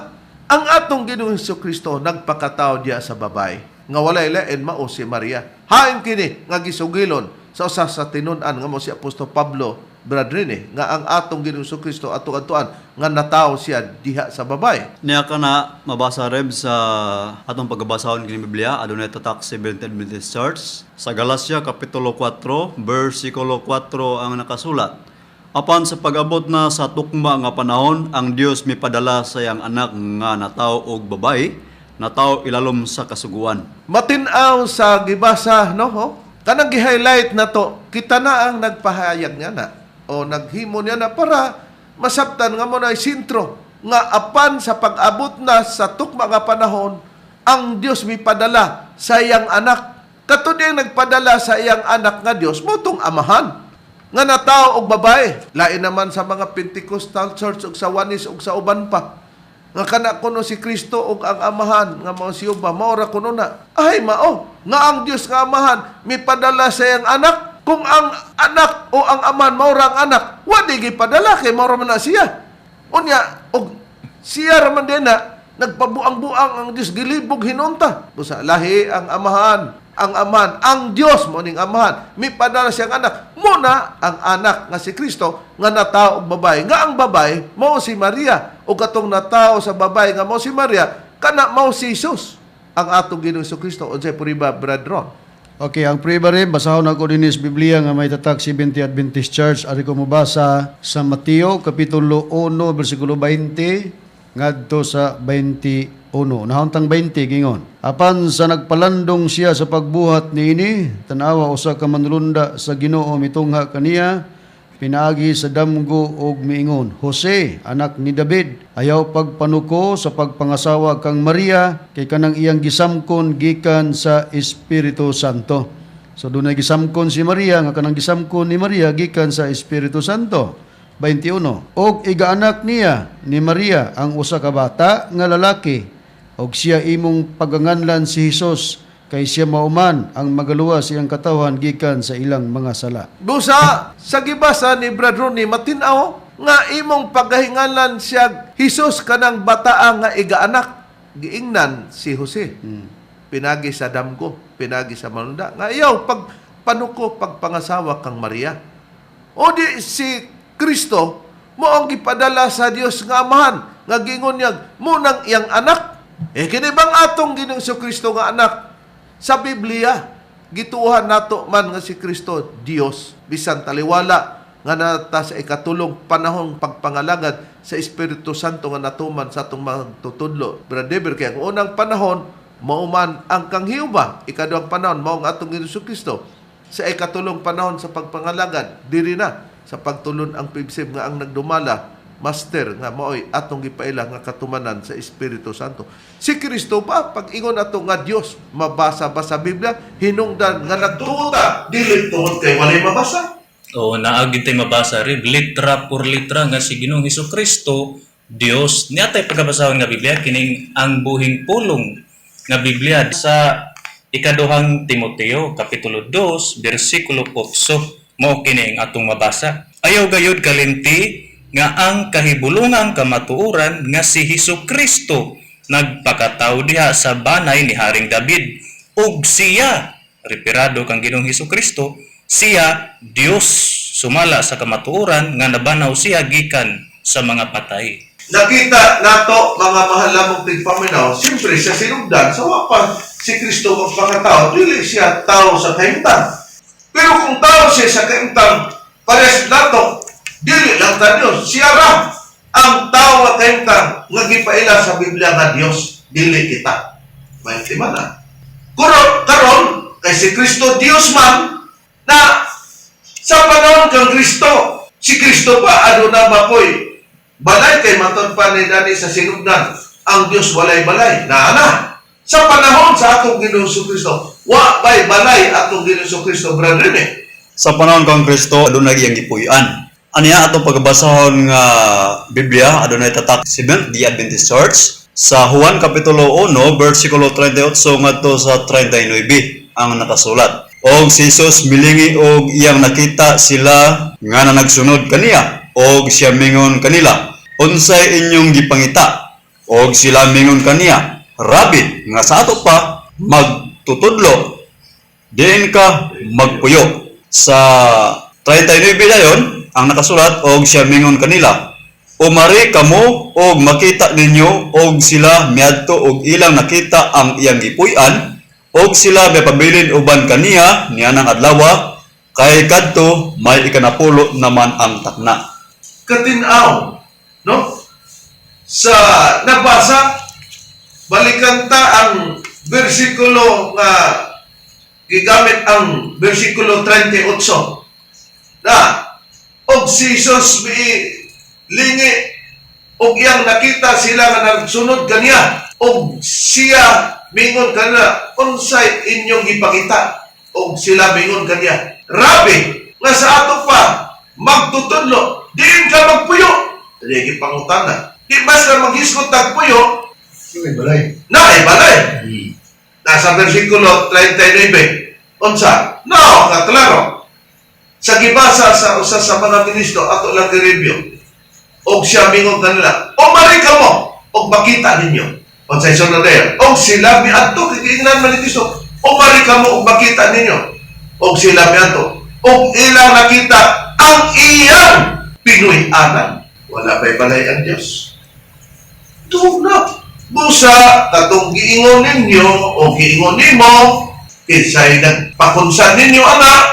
Ang atong Ginoong Kristo nagpakatao diya sa babae nga walay lain, mao si Maria. Hain kini nga gisugilon sa usa sa tinun-an nga mo si Apostol Pablo, Brad Rene, nga ang atong Ginoong Kristo atong atuan nga natawo siya diha sa babae. Niya ka na mabasa, Reb, sa atong pagbasahon kini Biblia, adunay tatak Seventh Adventist Church sa Galacia kapitulo 4 bersikulo 4 ang nakasulat. "Apan sa pag-abot na sa tukma nga panahon, ang Dios mipadala sa iyang anak nga natawo og babae, natawo ilalom sa kasuguan." Matin-aw sa gibasa, no? Ho? Kanang gi-highlight na to, kita na ang nagpahayag niya na o naghimo niya na para masabtan nga mo na sentro nga apan sa pag-abot na sa tukma nga panahon, ang Dios mipadala sa iyang anak. Kato diyang nagpadala sa iyang anak nga Dios mo tong amahan nga natao og babae. Lain naman sa mga Pentecostal Church ug sa Oneness ug sa uban pa nga kana kuno si Kristo ug ang amahan nga mao si Jehova mao ra kuno na. Ay, mao nga ang Dios nga amahan mipadala sa iyang anak. Kung ang anak o ang amahan mao ra ang anak, wa di gipadala kay mao ra man na siya. Unya og siya ra man din na nagpabuang-buang ang Dios, gilibog hinunta. Busa lahi ang amahan, ang amahan, ang Dios mo ning amahan mipadala siyang anak. Muna ang anak nga si Kristo nga natao og babae, nga ang babae mao si Maria, ug katong natao sa babae nga mao si Maria kana mao si Jesus ang atong Ginoong Kristo. Unsay puriba, Brad Ron? Okay, ang prueba rin, basahon ako din is Biblia nga may tatak Seventh Adventist Church. Ari ko mobasa sa Mateo, Kapitulo 1, versikulo 20, ngadto sa 21. Nahuntang 20, gingon. "Apan sa nagpalandong siya sa pagbuhat niini, tanawa, usa ka manulunda sa Ginoo mitungha kaniya, pinaagi sa damgo og miingon, 'Jose, anak ni David, ayaw pagpanuko sa pagpangasawa kang Maria kay kanang iyang gisamkon gikan sa Espiritu Santo.'" So dunay gisamkon si Maria nga kanang gisamkon ni Maria gikan sa Espiritu Santo. 21. "Og igaanak niya ni Maria ang usa ka bata nga lalaki, og siya imong paganganlan si Hesus, kay siya mauman ang magaluwas iyang katawhan gikan sa ilang mga sala." Busa sa gibasa ni Brad Ronnie, matin-aw Nga imong pagahingalan siya Hesus, kanang bataa nga igaanak. Giingnan si Jose. Pinagi sa damgo, pinagi sa manunda. Nga iyaw pag panuko pagpangasawa kang Maria. O di si Kristo mo ang gipadala sa Dios nga Amahan nga giingon niya mo nang iyang anak. Eh kini bang atong Ginoong Kristo nga anak sa Biblia, gituohan nato man nga si Kristo Dios, bisan taliwala nga nata sa ikatulong panahong pagpangalagad sa Espiritu Santo nga natuman sa atong mga tutudlo. Brother, kaya ang unang panahon mauman ang kang Jehova, ikaduhang panahon mao ang atong Ginoong Kristo. Sa ikatulong panahon sa pagpangalagad, diri na sa pagtulon ang PBCM nga ang nagdumala, master nga maoy atong gipaila nga katumanan sa Espiritu Santo. Si Kristo ba pag ingon ato nga Dios, mabasa ba sa Biblia hinungdan nga nagtuo ta dili tungod kay walay mabasa? O naagin tay mabasa rin litra por litra nga si Ginoong Hesus Kristo Dios. Niya tay pagkabasahon nga Biblia kining ang buhing pulong nga Biblia sa ikaduhang Timoteo kapitulo 2 bersikulo 8, mao kini ang atong mabasa. Ayaw gayud kalimti nga ang kahibulungang kamatuoran nga si Hesus Kristo nagpakatawo diha sa banay ni Haring David, ug siya, reperado kang Ginoong Hesus Kristo, siya Dios sumala sa kamatuoran nga nabanaw siya gikan sa mga patay. Nakita nato, mga mahal lamang tigpaminaw, siyempre sa sinugdan, sa wapa si Kristo magpakatao, dili siya tao sa kahimtang. Pero kung tao siya sa kahimtang, pares nato, dili lang ta Diyos. Siya ra ang tao nga kahimtang nga gipaila sa Biblia nga Diyos, dili kita. May na. Kuro, karon, kay si Kristo Diyos man, na sa panahon kang Kristo, si Kristo pa, aduna ba ko'y balay? Kay matud pa ni Dani sa sinugdan, ang Diyos walay balay. Na na. Sa panahon sa atong Ginoong Kristo, wa bay balay atong Ginoong Kristo, brother eh. Sa panahon kang Kristo, adunay iyang gipuy-an. Aniya atong pagbasahon nga Biblia, adunay tatak Seventh Day Adventist Church sa Juan kapitulo 1 bersikulo 38 ngadto sa 39 ang nakasulat. Og si Jesus milingi og iyang nakita sila nga nagsunod kaniya, og siya mingon kanila, "Unsay inyong gipangita?" Og sila mingon kaniya, "Rabi," nga sa ato pa magtutudlo, "diin ka magpuyo?" Sa 39 dayon ang nakasulat, og siya mingon kanila, "Umari kamo og makita ninyo." Og sila miadto og ilang nakita ang iyang gipuy-an, og sila mipabilin uban kaniya nianang adlaw, kay kadto may ikanapulo naman ang takna. Katinaw, no? Sa nabasa, balikan ta ang bersikulo nga gigamit, ang bersikulo 38 na og si Jesus lingi og iyang nakita sila nga nagsunod kaniya, og siya mingon kanila, "Unsay inyong gipangita?" Og sila mingon kaniya, "Rabi," nga sa ato pa magtutudlo, "diin ka magpuyo?" Dili gipangutana. Di basta maghisgot tagpuyo, Yung balay. Na ay balay. Nasa versikulo 39. Unsa? No, kaklaro. Sa gibasa sa usa sa mga ministro, ato lang gi-review. Og siya mingon kanila, "Umari kamo og makita ninyo." Unsay sunod dayon? Og sila miadto, kay giingnan man ni Kristo, "Umari kamo og makita ninyo." Og sila miadto. Og ilang nakita ang iyang pinuy-anan. Wala pa'y balay ang Diyos. Tuna. Busa, katong giingon ninyo o giingon nimo, kinsay nagpakunsan ninyo ana,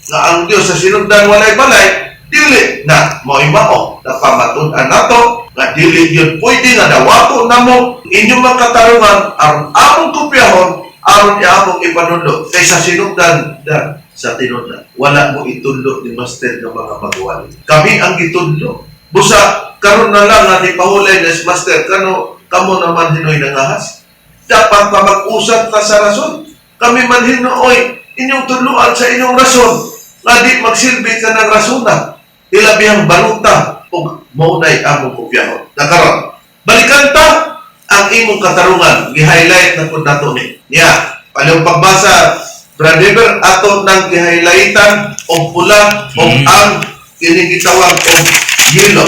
nga ang Diyos sa sinugdan walay balay, dili na mo'y mao. Napamatud-an nato nga dili yun pwede nga dawato namo inyong mga katarungan aron among kopyahon, aron iamong ipanudlo kaysa sinugdan dan sa tinudlan. Wala mo itudlo ni Master ng mga magwali. Kami ang gitudlo. Busa, karon na lang nga ni pahulay na si Master, kano kamo naman hinoy nangahas. Dapat pa mag-usap ka sa rason. Kami man hinuoy, inyong tudluan sa inyong rason. Nga di magsilbi ka ng rasona. Ilabihang baruta ug maunay among kopyahon. Nakaron, balikan ta ang imong katarungan. Gi-highlight na pud nato ni. Niya, palihog pagbasa, Brother, ato nang gi-highlightan og pula og ang Kini gitawag og yelo.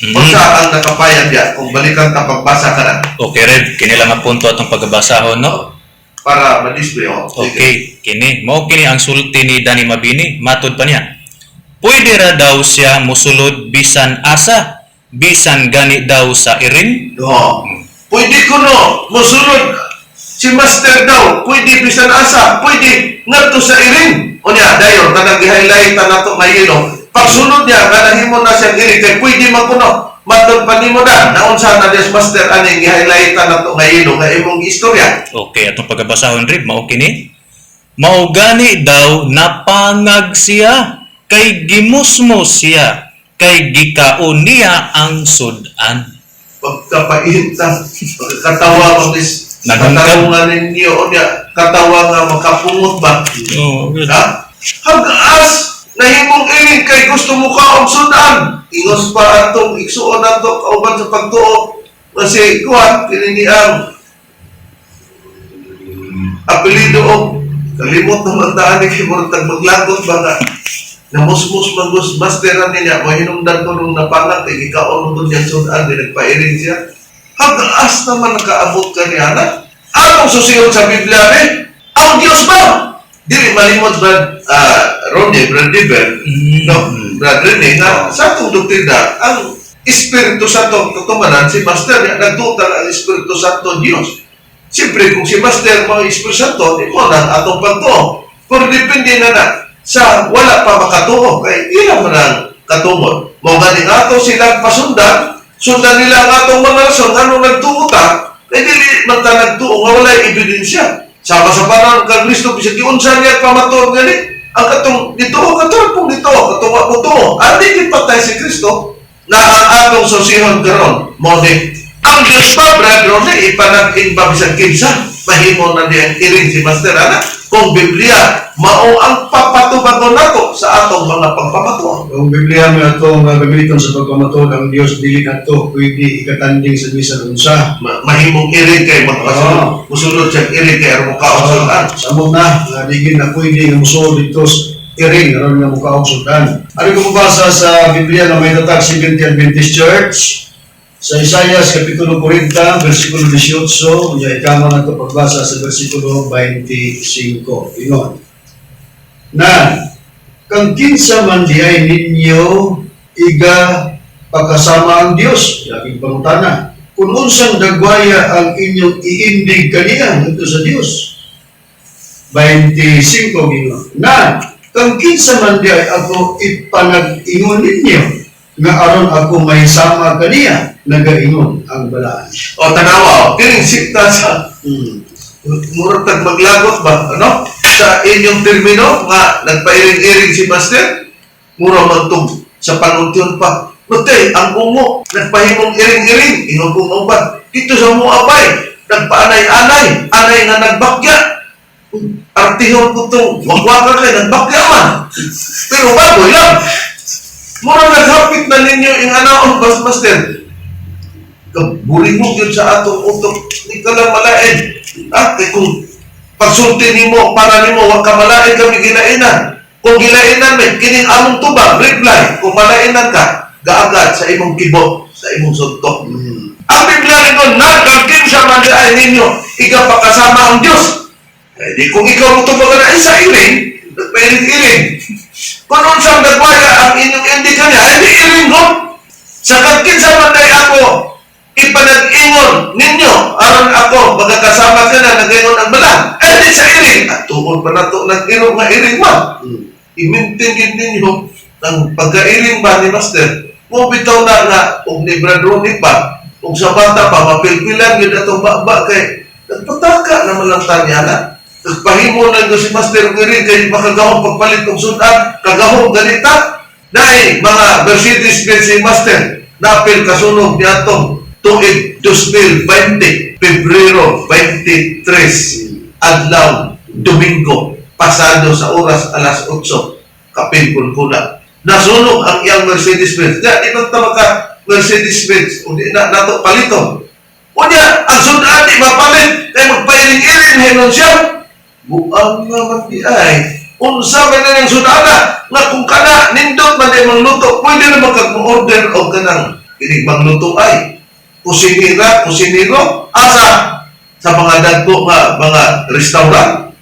Unsa ang nakapayag diya kung balikan ka pagbasa ka na? Okay, Rev. Kini lang ang punto atong pagabasahon, no? Para ma-display, oh. Sige. Okay, kini. Mao kini ang sulti ni Danny Mabini. Matod pa niya. Pwede ra daw siya musulod bisan asa, bisan gani daw sa iring. No. Pwede ko no, musulod si Master daw, pwede bisan asa, pwede ngadto sa iring. Unya, dayon, kanang gi-highlight na nato nga yelo. Pagsulod niya, kanang na siyang iring, kay pwede man kuno. Matod pa nimo na, naunsa na des Master aning gi-highlight na nato nga yelo, nga imong istorya. Okay, atong pagabasahon, Rev, mao kini. Mao gani daw napangag siya, kay gimusmos siya, kay gikaon niya ang sudan. Pagkapainta, pagkatawa mo is, Naghangkad. katarungan ninyo, unya, katawa nga makapungot ba? Oh, Ha? Hagas! Nahimong iring kay gusto mo ka og sudan. Ingos pa atong igsuon nato kauban sa pagtuo kasi kuan kini ni ang apelyido og kalimot naman taan ni kay murag tag maglagot ba nga namusmus magus masteran niya mo hinungdan ko nung napangat kay gikaon mo niya sudan di nagpairing siya. Hagas naman nakaabot ka niya na. Anong susiyon sa Biblia ni? Ang Diyos ba? Dili malimot ba, Ronnie, Brad Diver, no, Brad Rene, nga sa atong doktrina, ang Espiritu Santo ang katumanan, si Master, niya, nagtutan ang Espiritu Santo Diyos. Siyempre, kung si Master mga Espiritu Santo, di mo na ang atong pagtuo. Pero depende na na sa wala pa makatuo, kay ilang man ang katumod. Mao gani ato silang pasundan, sundan nila ang atong mga rason, anong nagtuo ta, kay dili man ta nagtuo nga walay ebidensya. Sama sa panahon kang Kristo, bisag giunsa niya pamatuod gani, ang katong dituo, katong pong dituo, katong wa mo tuo. Andi gipatay si Kristo na ang atong susihon karon mao ni ang Diyos pa, Brad Ronnie, ipanag-in ba bisag kinsa, mahimo na niya ang iring si Master ana kung Biblia mao ang papatubagon nato sa atong mga pagpamatuod. Ang Biblia mo atong gamiton sa pagpamatuod, ang Dios dili nato pwede ikatanding sa bisan unsa. Mahimong iring kay magpasulod, musulod siyang iring kay aron mokaon sudan. Samot na, nga digin na pwede nga musulod dito sa iring aron nga mukaong sudan. Ano ko mabasa sa Biblia na may tatag Seventh Adventist Church sa Isaias Kapitulo 40, versikulo 18, unya ikama na ito pagbasa sa versikulo 25. Ingon. Na, kang kinsa man diay ninyo iga pagkasama ang Dios, laging pangutana. Kung unsang dagwaya ang inyong iindig kaniya ngadto sa Dios. 25 ginoo. Na, kang kinsa man diay ako ipanag-ingon ninyo nga aron ako may sama kaniya, nagaingon ang balaan. O tanawa, o, kining sikta sa murag tag maglagot ba, ano? Sa inyong termino nga nagpairing-iring si Master, mura man tong sa panuntion pa. Mate, ang ungo, nagpahimong iring-iring, ingon kong uban. Dito sa muabay, nagpaanay-anay, anay nga nagbakya. Artihon ko itong wagwaga kay, nagbakya man. Pero bagoy lang. Mura naghapit na ninyo yung anaon, bas Master. Buring mo yun sa atong utok, di ka lang malain. Ah, kay kung pagsulti nimo para nimo wa ka malain kami gilainan. Kung gilainan may kining among tubag, reply. Kung malainan ka, gaagad sa imong kibo, sa imong suntok. Ang Biblia ringon, nagkakinsa man di ay ninyo, ikaw pakasama ang Diyos. Eh, di kung ikaw mo tubag na sa iring, nagpairing-iring. Kung unsang nagwaya ang inyong hindi kanya, ay di iring ko. Sa kagkinsa man ay ako, ipanag-ingon ninyo, aron ako, magkakasama ka na, nag-ingon ang balang. Eh di sa iring, at tuon pa na ito, nag-irong nga iring ba? I-maintain ninyo ang pagkairing ba ni Master? Mo bitaw na nga, og ni Brad Ronnie pa, og sa bata pa, mapilpilan yun atong baba kay, nagpataka naman lang tanya na. Nagpahimo na yun si Master og iring, kay makagahong pagpalit og sudan, kagahong ganita. Dahil mga Mercedes-Benz si Master, napil kasunog niya atong tuig 2020, Pebrero 23, adlaw, Domingo, pasado sa oras alas 8, kapin kulkula. Nasunog ang iyang Mercedes-Benz. Di, di ba tama ka Mercedes-Benz? O di na nato palito. Unya, ang sudan di mapalit, kay magpailing-iling hinon siya. Buang naman di ay. Unsa man na ng sudana nga kung kana nindot man ay mangluto, pwede na kag order og kanang kinig mangluto ay kusinira, kusiniro, asa sa mga dagko nga mga restaurant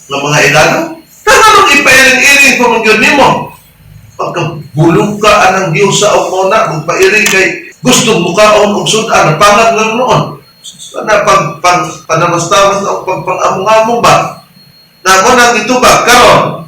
nga mga ilano. Tanganong ipairing-iring pa man gyud nimo. Pagkabulog ka anang Diyos sa mo na, magpairing kay gusto mo kaon og sudan, pangag lang noon. Kana pag pag panamastamas o pag pang-among-among ba? Na mo nang ito ba karon?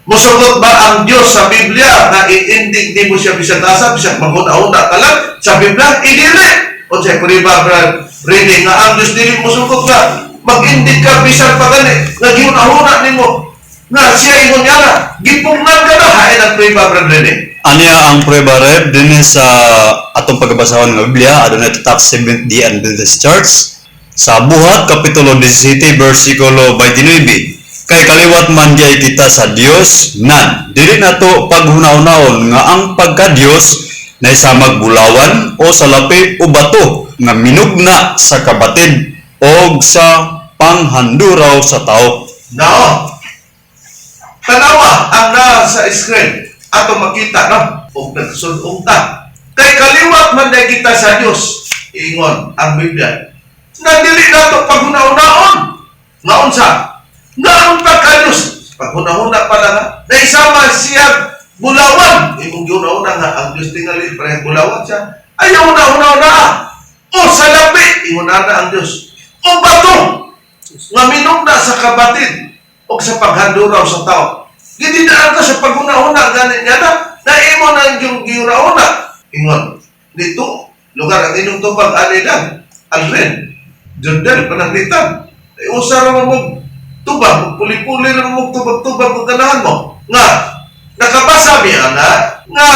Musugot ba ang Diyos sa Biblia na iindig di mo siya bisag asa, bisag maghuna-huna ka lang sa Biblia? Idili! O siya, kuriba, Brad, reading nga ang Diyos dili musugot nga mag-indig ka bisag pagani nga gihuna-huna nimo nga siya ingon niya na gipugnan ka na hain ang priba, Brad Rene. Aniya ang prueba, Rev, dinhi sa atong pagabasahon nga Biblia, adunay tatak Seventh Day Adventist Church sa Buhat kapitulo 17 bersikulo 29. Kay kaliwat man diay kita sa Dios nan dili nato paghuna-hunaon nga ang pagka-Dios na isamag bulawan o salapi o bato nga minugna sa kabatid og sa panghanduraw sa tao. Nao. Tanawa ang naa sa screen ato makita no ug nagsulong ta. Kay kaliwat man day kita sa Dios, ingon ang Biblia. Na dili nato paghuna-hunaon. Nga unsa? Nga ang pagka-Dios, paghuna-huna pa lang ha, na isama siya bulawan. Imong gihuna-huna nga ang Dios tingali parehang bulawan siya. Ayaw na-huna-huna. O salapi, ingon na ang Dios. O bato, nga minugna sa kabatid o sa paghanduraw sa tao. Gidinaan ka sa paghuna-huna, gani niya na, na imo na yung gihuna-huna. Ingon, dito, lugar ang inyong tubag, ani lang, Alren, Jordel, Pananglitan. Ay, usa ra man mo tubag, puli-puli ra mo tubag-tubag kung ganahan mo. Nga, nakabasa mi ana, nga,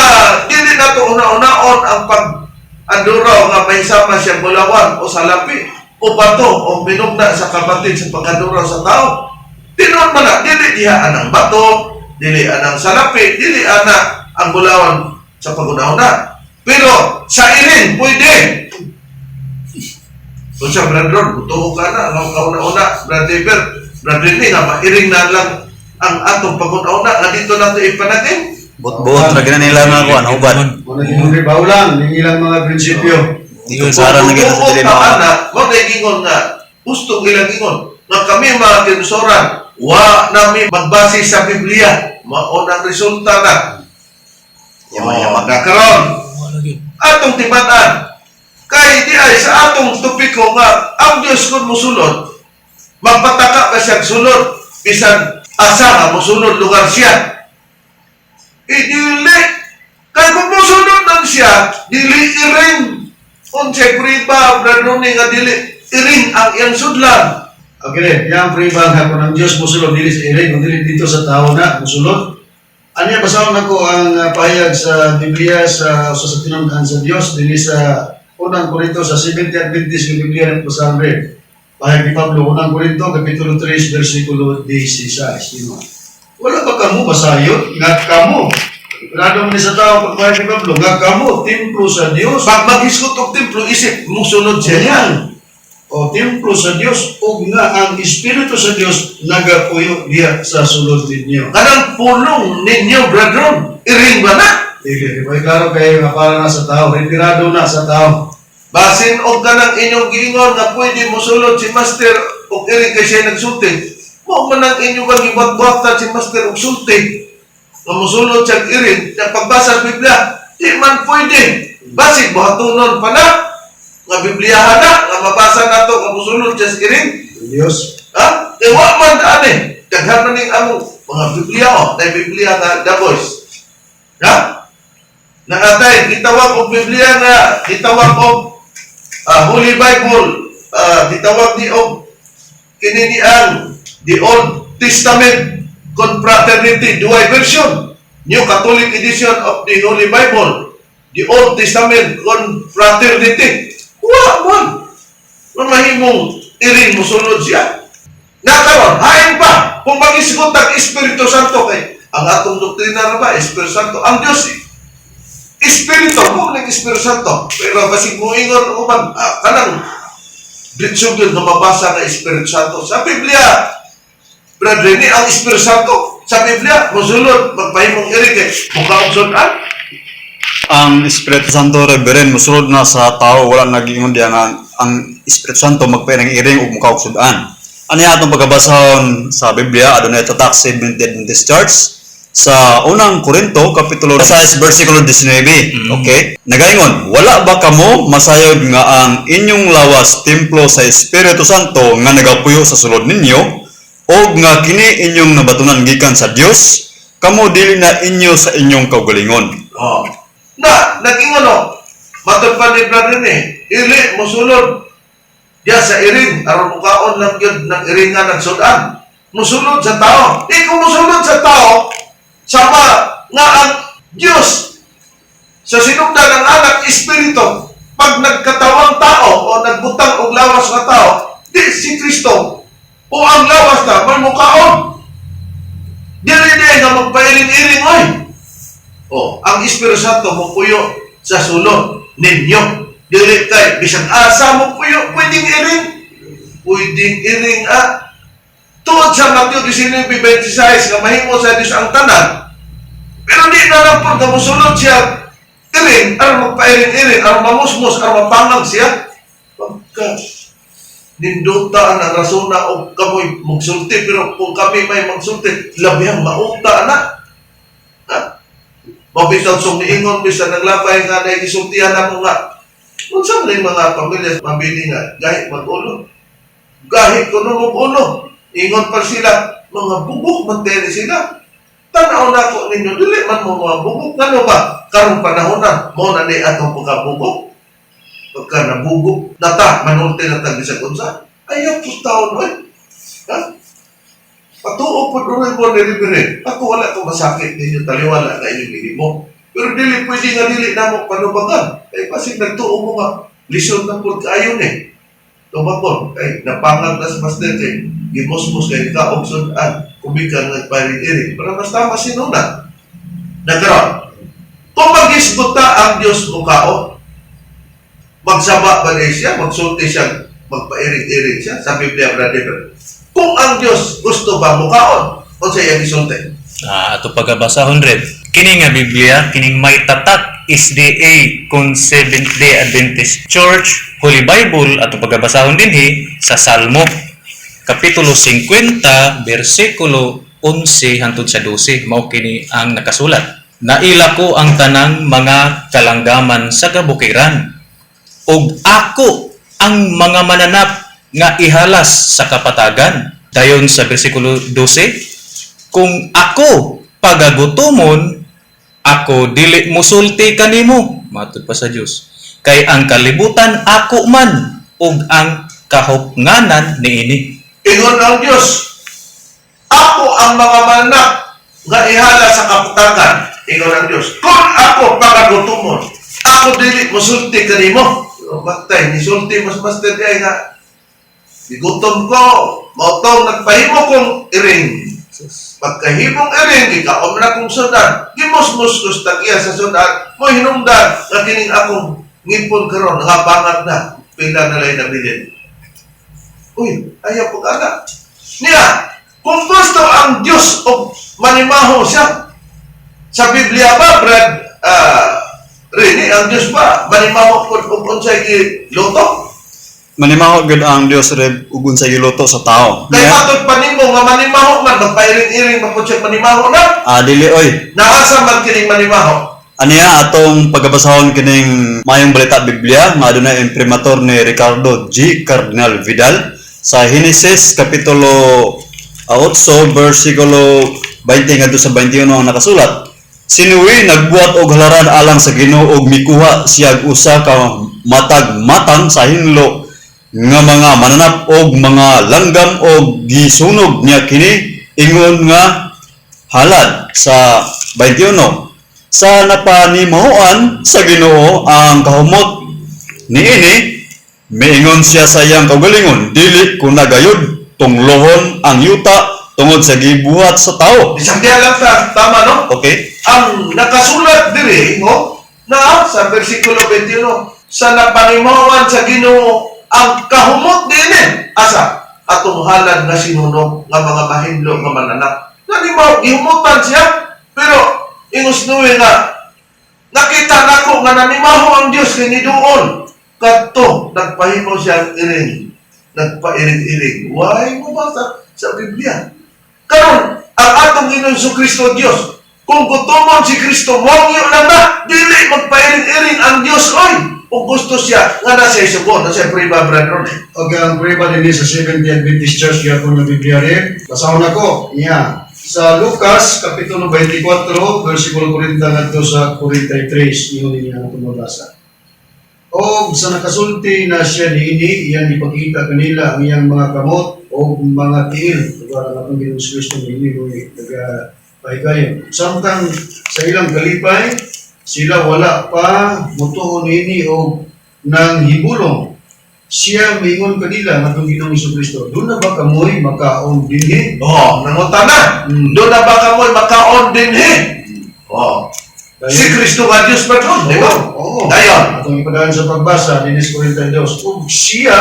dili na to una-unaon ang pag anduraw nga may sama siya bulawan o salapi o bato o minugna sa kabatid sa pagkaduraw sa tao. Tinuod man na, dili diha anang bato, dili anang salapi, dili ana ang bulawan sa paghuna-huna. Pero sa iring, pwede. Kung siya, Brad Ron, tuo ka na, ang kauna-una, Brad Eber, Brad Rene, nga mairing na lang ang atong paghuna-huna, nga dito nato ipanagin. Buot-buot ra gina nila nga kuan uban. Muna yung baulang, yung ilang mga prinsipyo. Kung sara na gina sa dili Kung mga ana, mo na gingon nga, gusto ilang gingon, nga kami mga kinusoran, wa nami magbase sa Biblia, mao nang resulta na. Yama-yama. Oh, nakaron. Atong tibat-an, kay di ay sa atong topiko nga, ang Diyos kung musulod, magpataka ba siya sulod, bisan asa nga musulod lugar siya. Idili, kay kung musulod lang siya, dili iring. Unsay priba, Brad Ronnie, nga dili iring ang iyang sudlan. Okay, yang priba nga kung ang Diyos musulod dili sa iring, kung dili dito sa tao na musulod. Anya basahon nako ang pahayag sa Biblia sa usa sa tinun-an sa Dios dinhi sa Unang Korinto sa Seventh Adventist nga Biblia ng basahan rin. Pahayag ni Pablo, Unang Korinto kapitulo 3 versikulo 16. Sino? Wala ba kamo basayot nga kamo? Grado man ni sa tao pagpahayag ni Pablo nga kamo templo sa Dios. Pag maghisgot og templo, isip, musulod siya niya. Yan. O templo sa Dios ug nga ang espiritu sa Dios nagapuyo diha sa sulod ninyo. Kanang pulong ninyo, Brad Ron, iring ba na? Dili, di ba? Klaro kayo nga para na sa tao, retirado na sa tao. Basin og kanang inyong giingon nga pwede mosulod si Master og iring kay siya nagsulti. Mao man ang inyong kang gibuhat-buhatan si Master og sulti. Nga mosulod siya og iring, nga pagbasa sa Biblia, di man pwede. Basig buhatunon pa na, nga Bibliyahan na, nga mabasa nato nga mosulod siya sa iring. Ang Dios. Ha? Eh, wa man daan eh. Daghan man ning among mga Biblia oh, na Biblia nga The Voice. Ha? Naatay, gitawag og Biblia nga, gitawag og Holy Bible, gitawag ni og kini ni ang The Old Testament Confraternity, duay version, New Catholic Edition of the Holy Bible, The Old Testament Confraternity. Wa man. Mamahimong iring musulod siya. Nakaron, hain pa, kung mag-isgot ang Espiritu Santo kay ang atong doktrina ra ba, Espiritu Santo, ang Diyos, Espiritu, mo ng Espiritu Santo. Pero basig mo ingon uban, kanang diretso gyud nga mabasa nga Espiritu Santo. Sa Biblia, Brad Rene, ang Espiritu Santo, Sa Biblia, musulod, magpahimong iring kay mukaon sudan. Ang Espiritu Santo, Reverend, musulod na sa tao, wala nagingon diya nga ang Espiritu Santo magpainang iring ug mukaog sudan. Ano atong pagkabasahon sa Biblia, adunay tatak Seventh Adventist Church sa Unang Korinto kapitulo 6 versikulo 19. Okay? Nagaingon, "Wala ba kamo masayod nga ang inyong lawas templo sa Espiritu Santo nga nagapuyo sa sulod ninyo og nga kini inyong nabatunan gikan sa Dios? Kamo dili na inyo sa inyong kaugalingon." Oh. Na, naging ano, matod pa ni Brother ni, ili, musulod diya sa iring, aron mukaon lang yun ng iring nga nagsudan. Musulod sa tao. Di kung musulod sa tao, sama nga ang Diyos sa sinugdan ng Anak, Espiritu, pag nagkatawang tao o nagbutang og lawas nga tao, di si Kristo o ang lawas na may mukaon. Dili di nga magpairing-iring oy. O, ang Espiritu Santo mo puyo sa sulod ninyo. Dili kay bisan asa mo puyo, pwedeng iring. Pwedeng iring ah. Tuod sa Mateo 19:26 nga mahimo sa Dios ang tanan. Pero di na lang po nga musulod siya iring, aron magpairing-iring, aron mamusmos, aron mapangag siya. Pagka nindota ang rasona o kamoy magsulti, pero kung kami may magsulti, labihang mauta na. Ha? Mabitaw sung niingon bisan naglabay nga nagisultihan ako nga unsa man yung mga pamilya mabili nga gahit mag-ulo. Gahit kuno mag-ulo. Ingon pa sila, mga bugok man diri sila. Tanaw na ko ninyo, dili man mo mga bugok. Ngano ba? Karong panahon na, mo na ni atong pagkabugok. Pagka nabugok, nata, manulti na tag bisag unsa. Ayaw po taon, oy. Ha? Patuo po doon mo ni Reverend. Ako wala ko masakit ninyo, taliwala na inyong minimo. Pero dili pwede nga dili na mo panubagan. Kay pasig nagtuo mo nga, lisod na po kaayo ni. Tumakon, kay napangag na sa master kay gimusmos kay kaog sudan, kumikan nagparing-iring. Para mas tama sinuna. Nagkaroon, kung mag-isguta ang Diyos mukao, magsaba ba niya siya, magsulti siya, magpairing-iring siya sa Biblia, brother? Kung ang Diyos gusto ba mukaon, kung siya iyang isulti. Ah, ato pagabasahon, Rev. Kini nga Biblia, kining may tatak SDA kun Seventh Day Adventist Church Holy Bible, ato pagabasahon dinhi sa Salmo kapitulo 50 bersikulo 11 hangtod sa 12, mao kini ang nakasulat. "Naila ko ang tanang mga kalanggaman sa kabukiran ug ako ang mga mananap nga ihalas sa kapatagan." Dayon sa bersikulo 12, "Kung ako pagagutomon, ako dili musulti kanimo," matud pa sa Dios, "kay ang kalibutan ako man ug ang kahupnganan niini." Ingon ang Diyos, "Ako ang mga mananap nga ihala sa kapatagan." Ingon ang Diyos, "Kung ako pagagutomon, ako dili musulti kanimo." Matay, nisulti mas master ay nga, "Gigutom ko, mautong nagpahimo kong iring. Pagkahimong iring, ikaom na kong sudan, gimusmus ko sa tagya sa sudan, mo hinungdan, nga kining akong ngipon karon nga bangag na, pila na lay nabilin." Uy, ayaw po ka. Niya, kung gusto ang Diyos o manimaho siya, sa Biblia ba, Brad, Rini, ang Diyos ba, manimaho kung unsay giluto? Manimaho gud ang Dios, Rev, ug unsay giluto sa tao. Kay Niya, matod pa nimo nga manimaho man, magpairing-iring pa po siya manimaho na, ah, dili oy. Naasa man kining manimaho? Aniya atong pagabasahon kining Mayong Balita Biblia nga adunay imprimatur ni Ricardo G. Cardinal Vidal sa Henesis kapitulo 8 versikulo 20 ngadto sa 21 ang nakasulat. "Si Noe nagbuhat og halaran alang sa Ginoo ug mikuha siya og usa ka matag matang sa hinlo nga mga mananap og mga langgam og gisunog niya kini ingon nga halad." Sa 21, "Sa napanimahoan sa Ginoo ang kahumot niini, miingon siya sa iyang kaugalingon, 'Dili ko na gayud tunglohon ang yuta tungod sa gibuhat sa tao.'" Bisag diha lang ta, tama no? Okay? Ang nakasulat diri, no, na sa versikulo 21, sa napanimawan sa Ginoo ang kahumot niini, asa atong halad nga sinunog nga mga mahinlo nga mananap. Nanimaho, gihumutan siya. Pero, ingos Noe nga, nakita nako nga nanimaho ang Dios kay niduol. Kadto, nagpahimo siya ang iring. Nagpairing-iring. Why mo ba sa Biblia? Karon, ang atong Ginoong Kristo Dios, kung gutomon si Kristo, mongyo lang na, dili magpairing-iring ang Dios, oy! Kung gusto siya, nga na siya sugo, na siya priba, brother. Okay, ang prueba din sa Seventh Adventist Church gyapon nga Biblia rin. Basahon ako niya. Sa Lucas kapitulo 24 versikulo 40 ngadto sa 43, ingon niya ang tumabasa. Og sa nakasulti na siya niini, iyang ipakita kanila ang iyang mga kamot o mga tiil. Diba ang atong Ginoong Kristo niini mo naga pahigayon. Samtang sa ilang kalipay, sila wala pa mutuo niini og nang hibulong. Siya miingon kanila nga atong Ginoong Kristo, "Duna ba kamoy makaon dinhi?" Oh, nanguta na. "Duna ba kamoy makaon dinhi?" Oh. Si Kristo nga Diyos pa doon, di ba? Oo. Dayon. Atong ipadayon sa pagbasa, dinis 42. Ug siya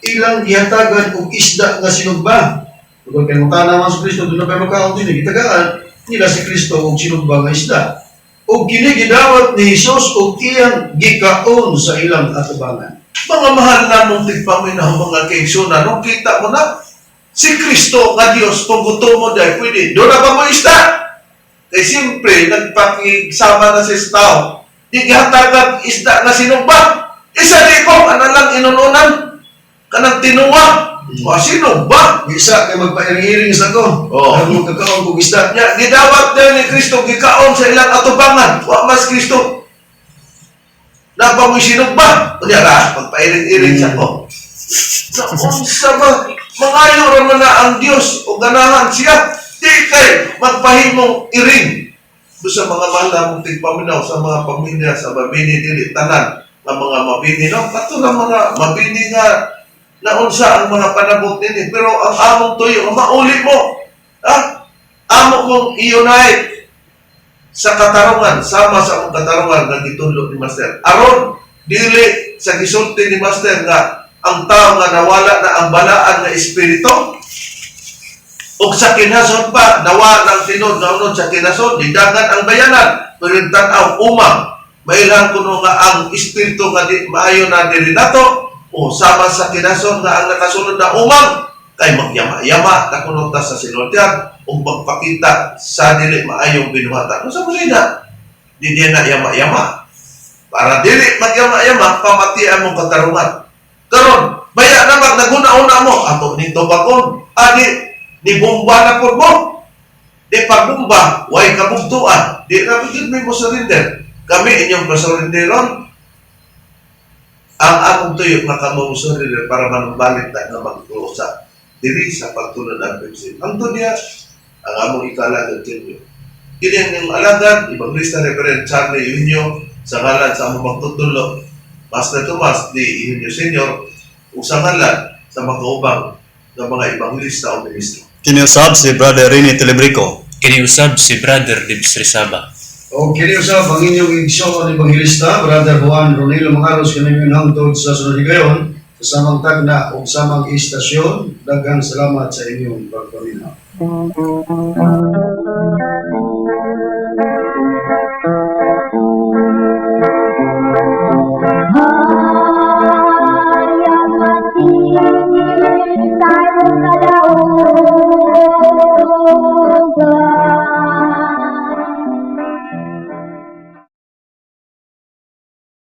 ilang gihatagan og isda nga sinugba. Tungod kay mutana man si Kristo, "Duna ba makaon dinhi?" Gitagaan nila si Kristo og sinugba nga isda. Ug kini gidawat ni Hesus ug iyang gikaon sa ilang atubangan. Mga mahal namong tigpaminaw, mga kaigsunan, nung kita mo na, si Kristo nga Diyos, kung gusto mo dahil pwede, duna ba mo isda? Kaya siyempre, nagpakigsama na si tao. Di gihatagan isda nga sinugba. Isa di ko, ano lang inununan? Kanang tinuwa. O, sinugba. Isa kay magpairing-iring sa ko. Oo. Ang magkakaon og isda. Nya, gidawat daw ni Kristo, gikaon sa ilang atubangan. Wa mas Kristo. Napa mo'y sinugba. Kunya ra, pagpairing-iring sa ko. Sa unsa ba? Mangayo ra man na ang Dios o ganahan siya. Di kay magpahimong iring. Do sa mga mahal namong tigpaminaw, sa mga pamilya, sa mabini, dili tanan nga mga mabini, no? Kato lang mga mabini nga naunsa ang mga panabot nini. Pero ang among tuyo, ang mauli mo, ha? Amo mong i-unite sa katarungan, sama sa among katarungan nga gitudlo ni Master. Aron, dili sa gisulti ni Master nga ang tao nga nawala na ang balaan nga espiritu, ug sa kinason pa, nawa ng tinud nga unod sa kinason, didangan ang bayanan, pero yung tan-aw, umang, mailang kuno nga ang espiritu nga di maayo na diri nato, o sama sa kinason nga ang nakasunod na umang, kay magyama-yama na kuno ta sa sinultian, ug magpakita sa dili maayong binuhatan. Unsa mo na? Di niya na yama-yama. Para dili magyama-yama, pamatian mong katarungan. Karon, baya na mag naguna-una mo, ato nito bakon, adi, ni bomba na pud mo. Di pagbumba, way kabugtuan. Di na pud may mo surrender. Kami inyong pasurrenderon, ang among tuyo nga kamo mo surrender para manumbalik na nga magtuo sa diri sa pagtulad ang Pepsi. Ang niya, ang among ikalagad kinyo. Kini ang inyong alagad, Evangelista Reverend Charlie Eugenio, sa ngalan sa among magtutudlo, Master Tomas D. Eugenio Senior, ug sa ngalan sa makaubang ng mga evangelista o ministro. Kiniusab si Brother Rene Telebrico. Kiniusab si Brother Dibs Rizaba. O kini usab ang inyong igsoon ebanghelista, Brother Juan Ronilo Mangaros, kini hangtod sa sunod higayon sa samang tagna ug samang istasyon. Daghang salamat sa inyong pagpaminaw. Maria Mati, tayo sa daon.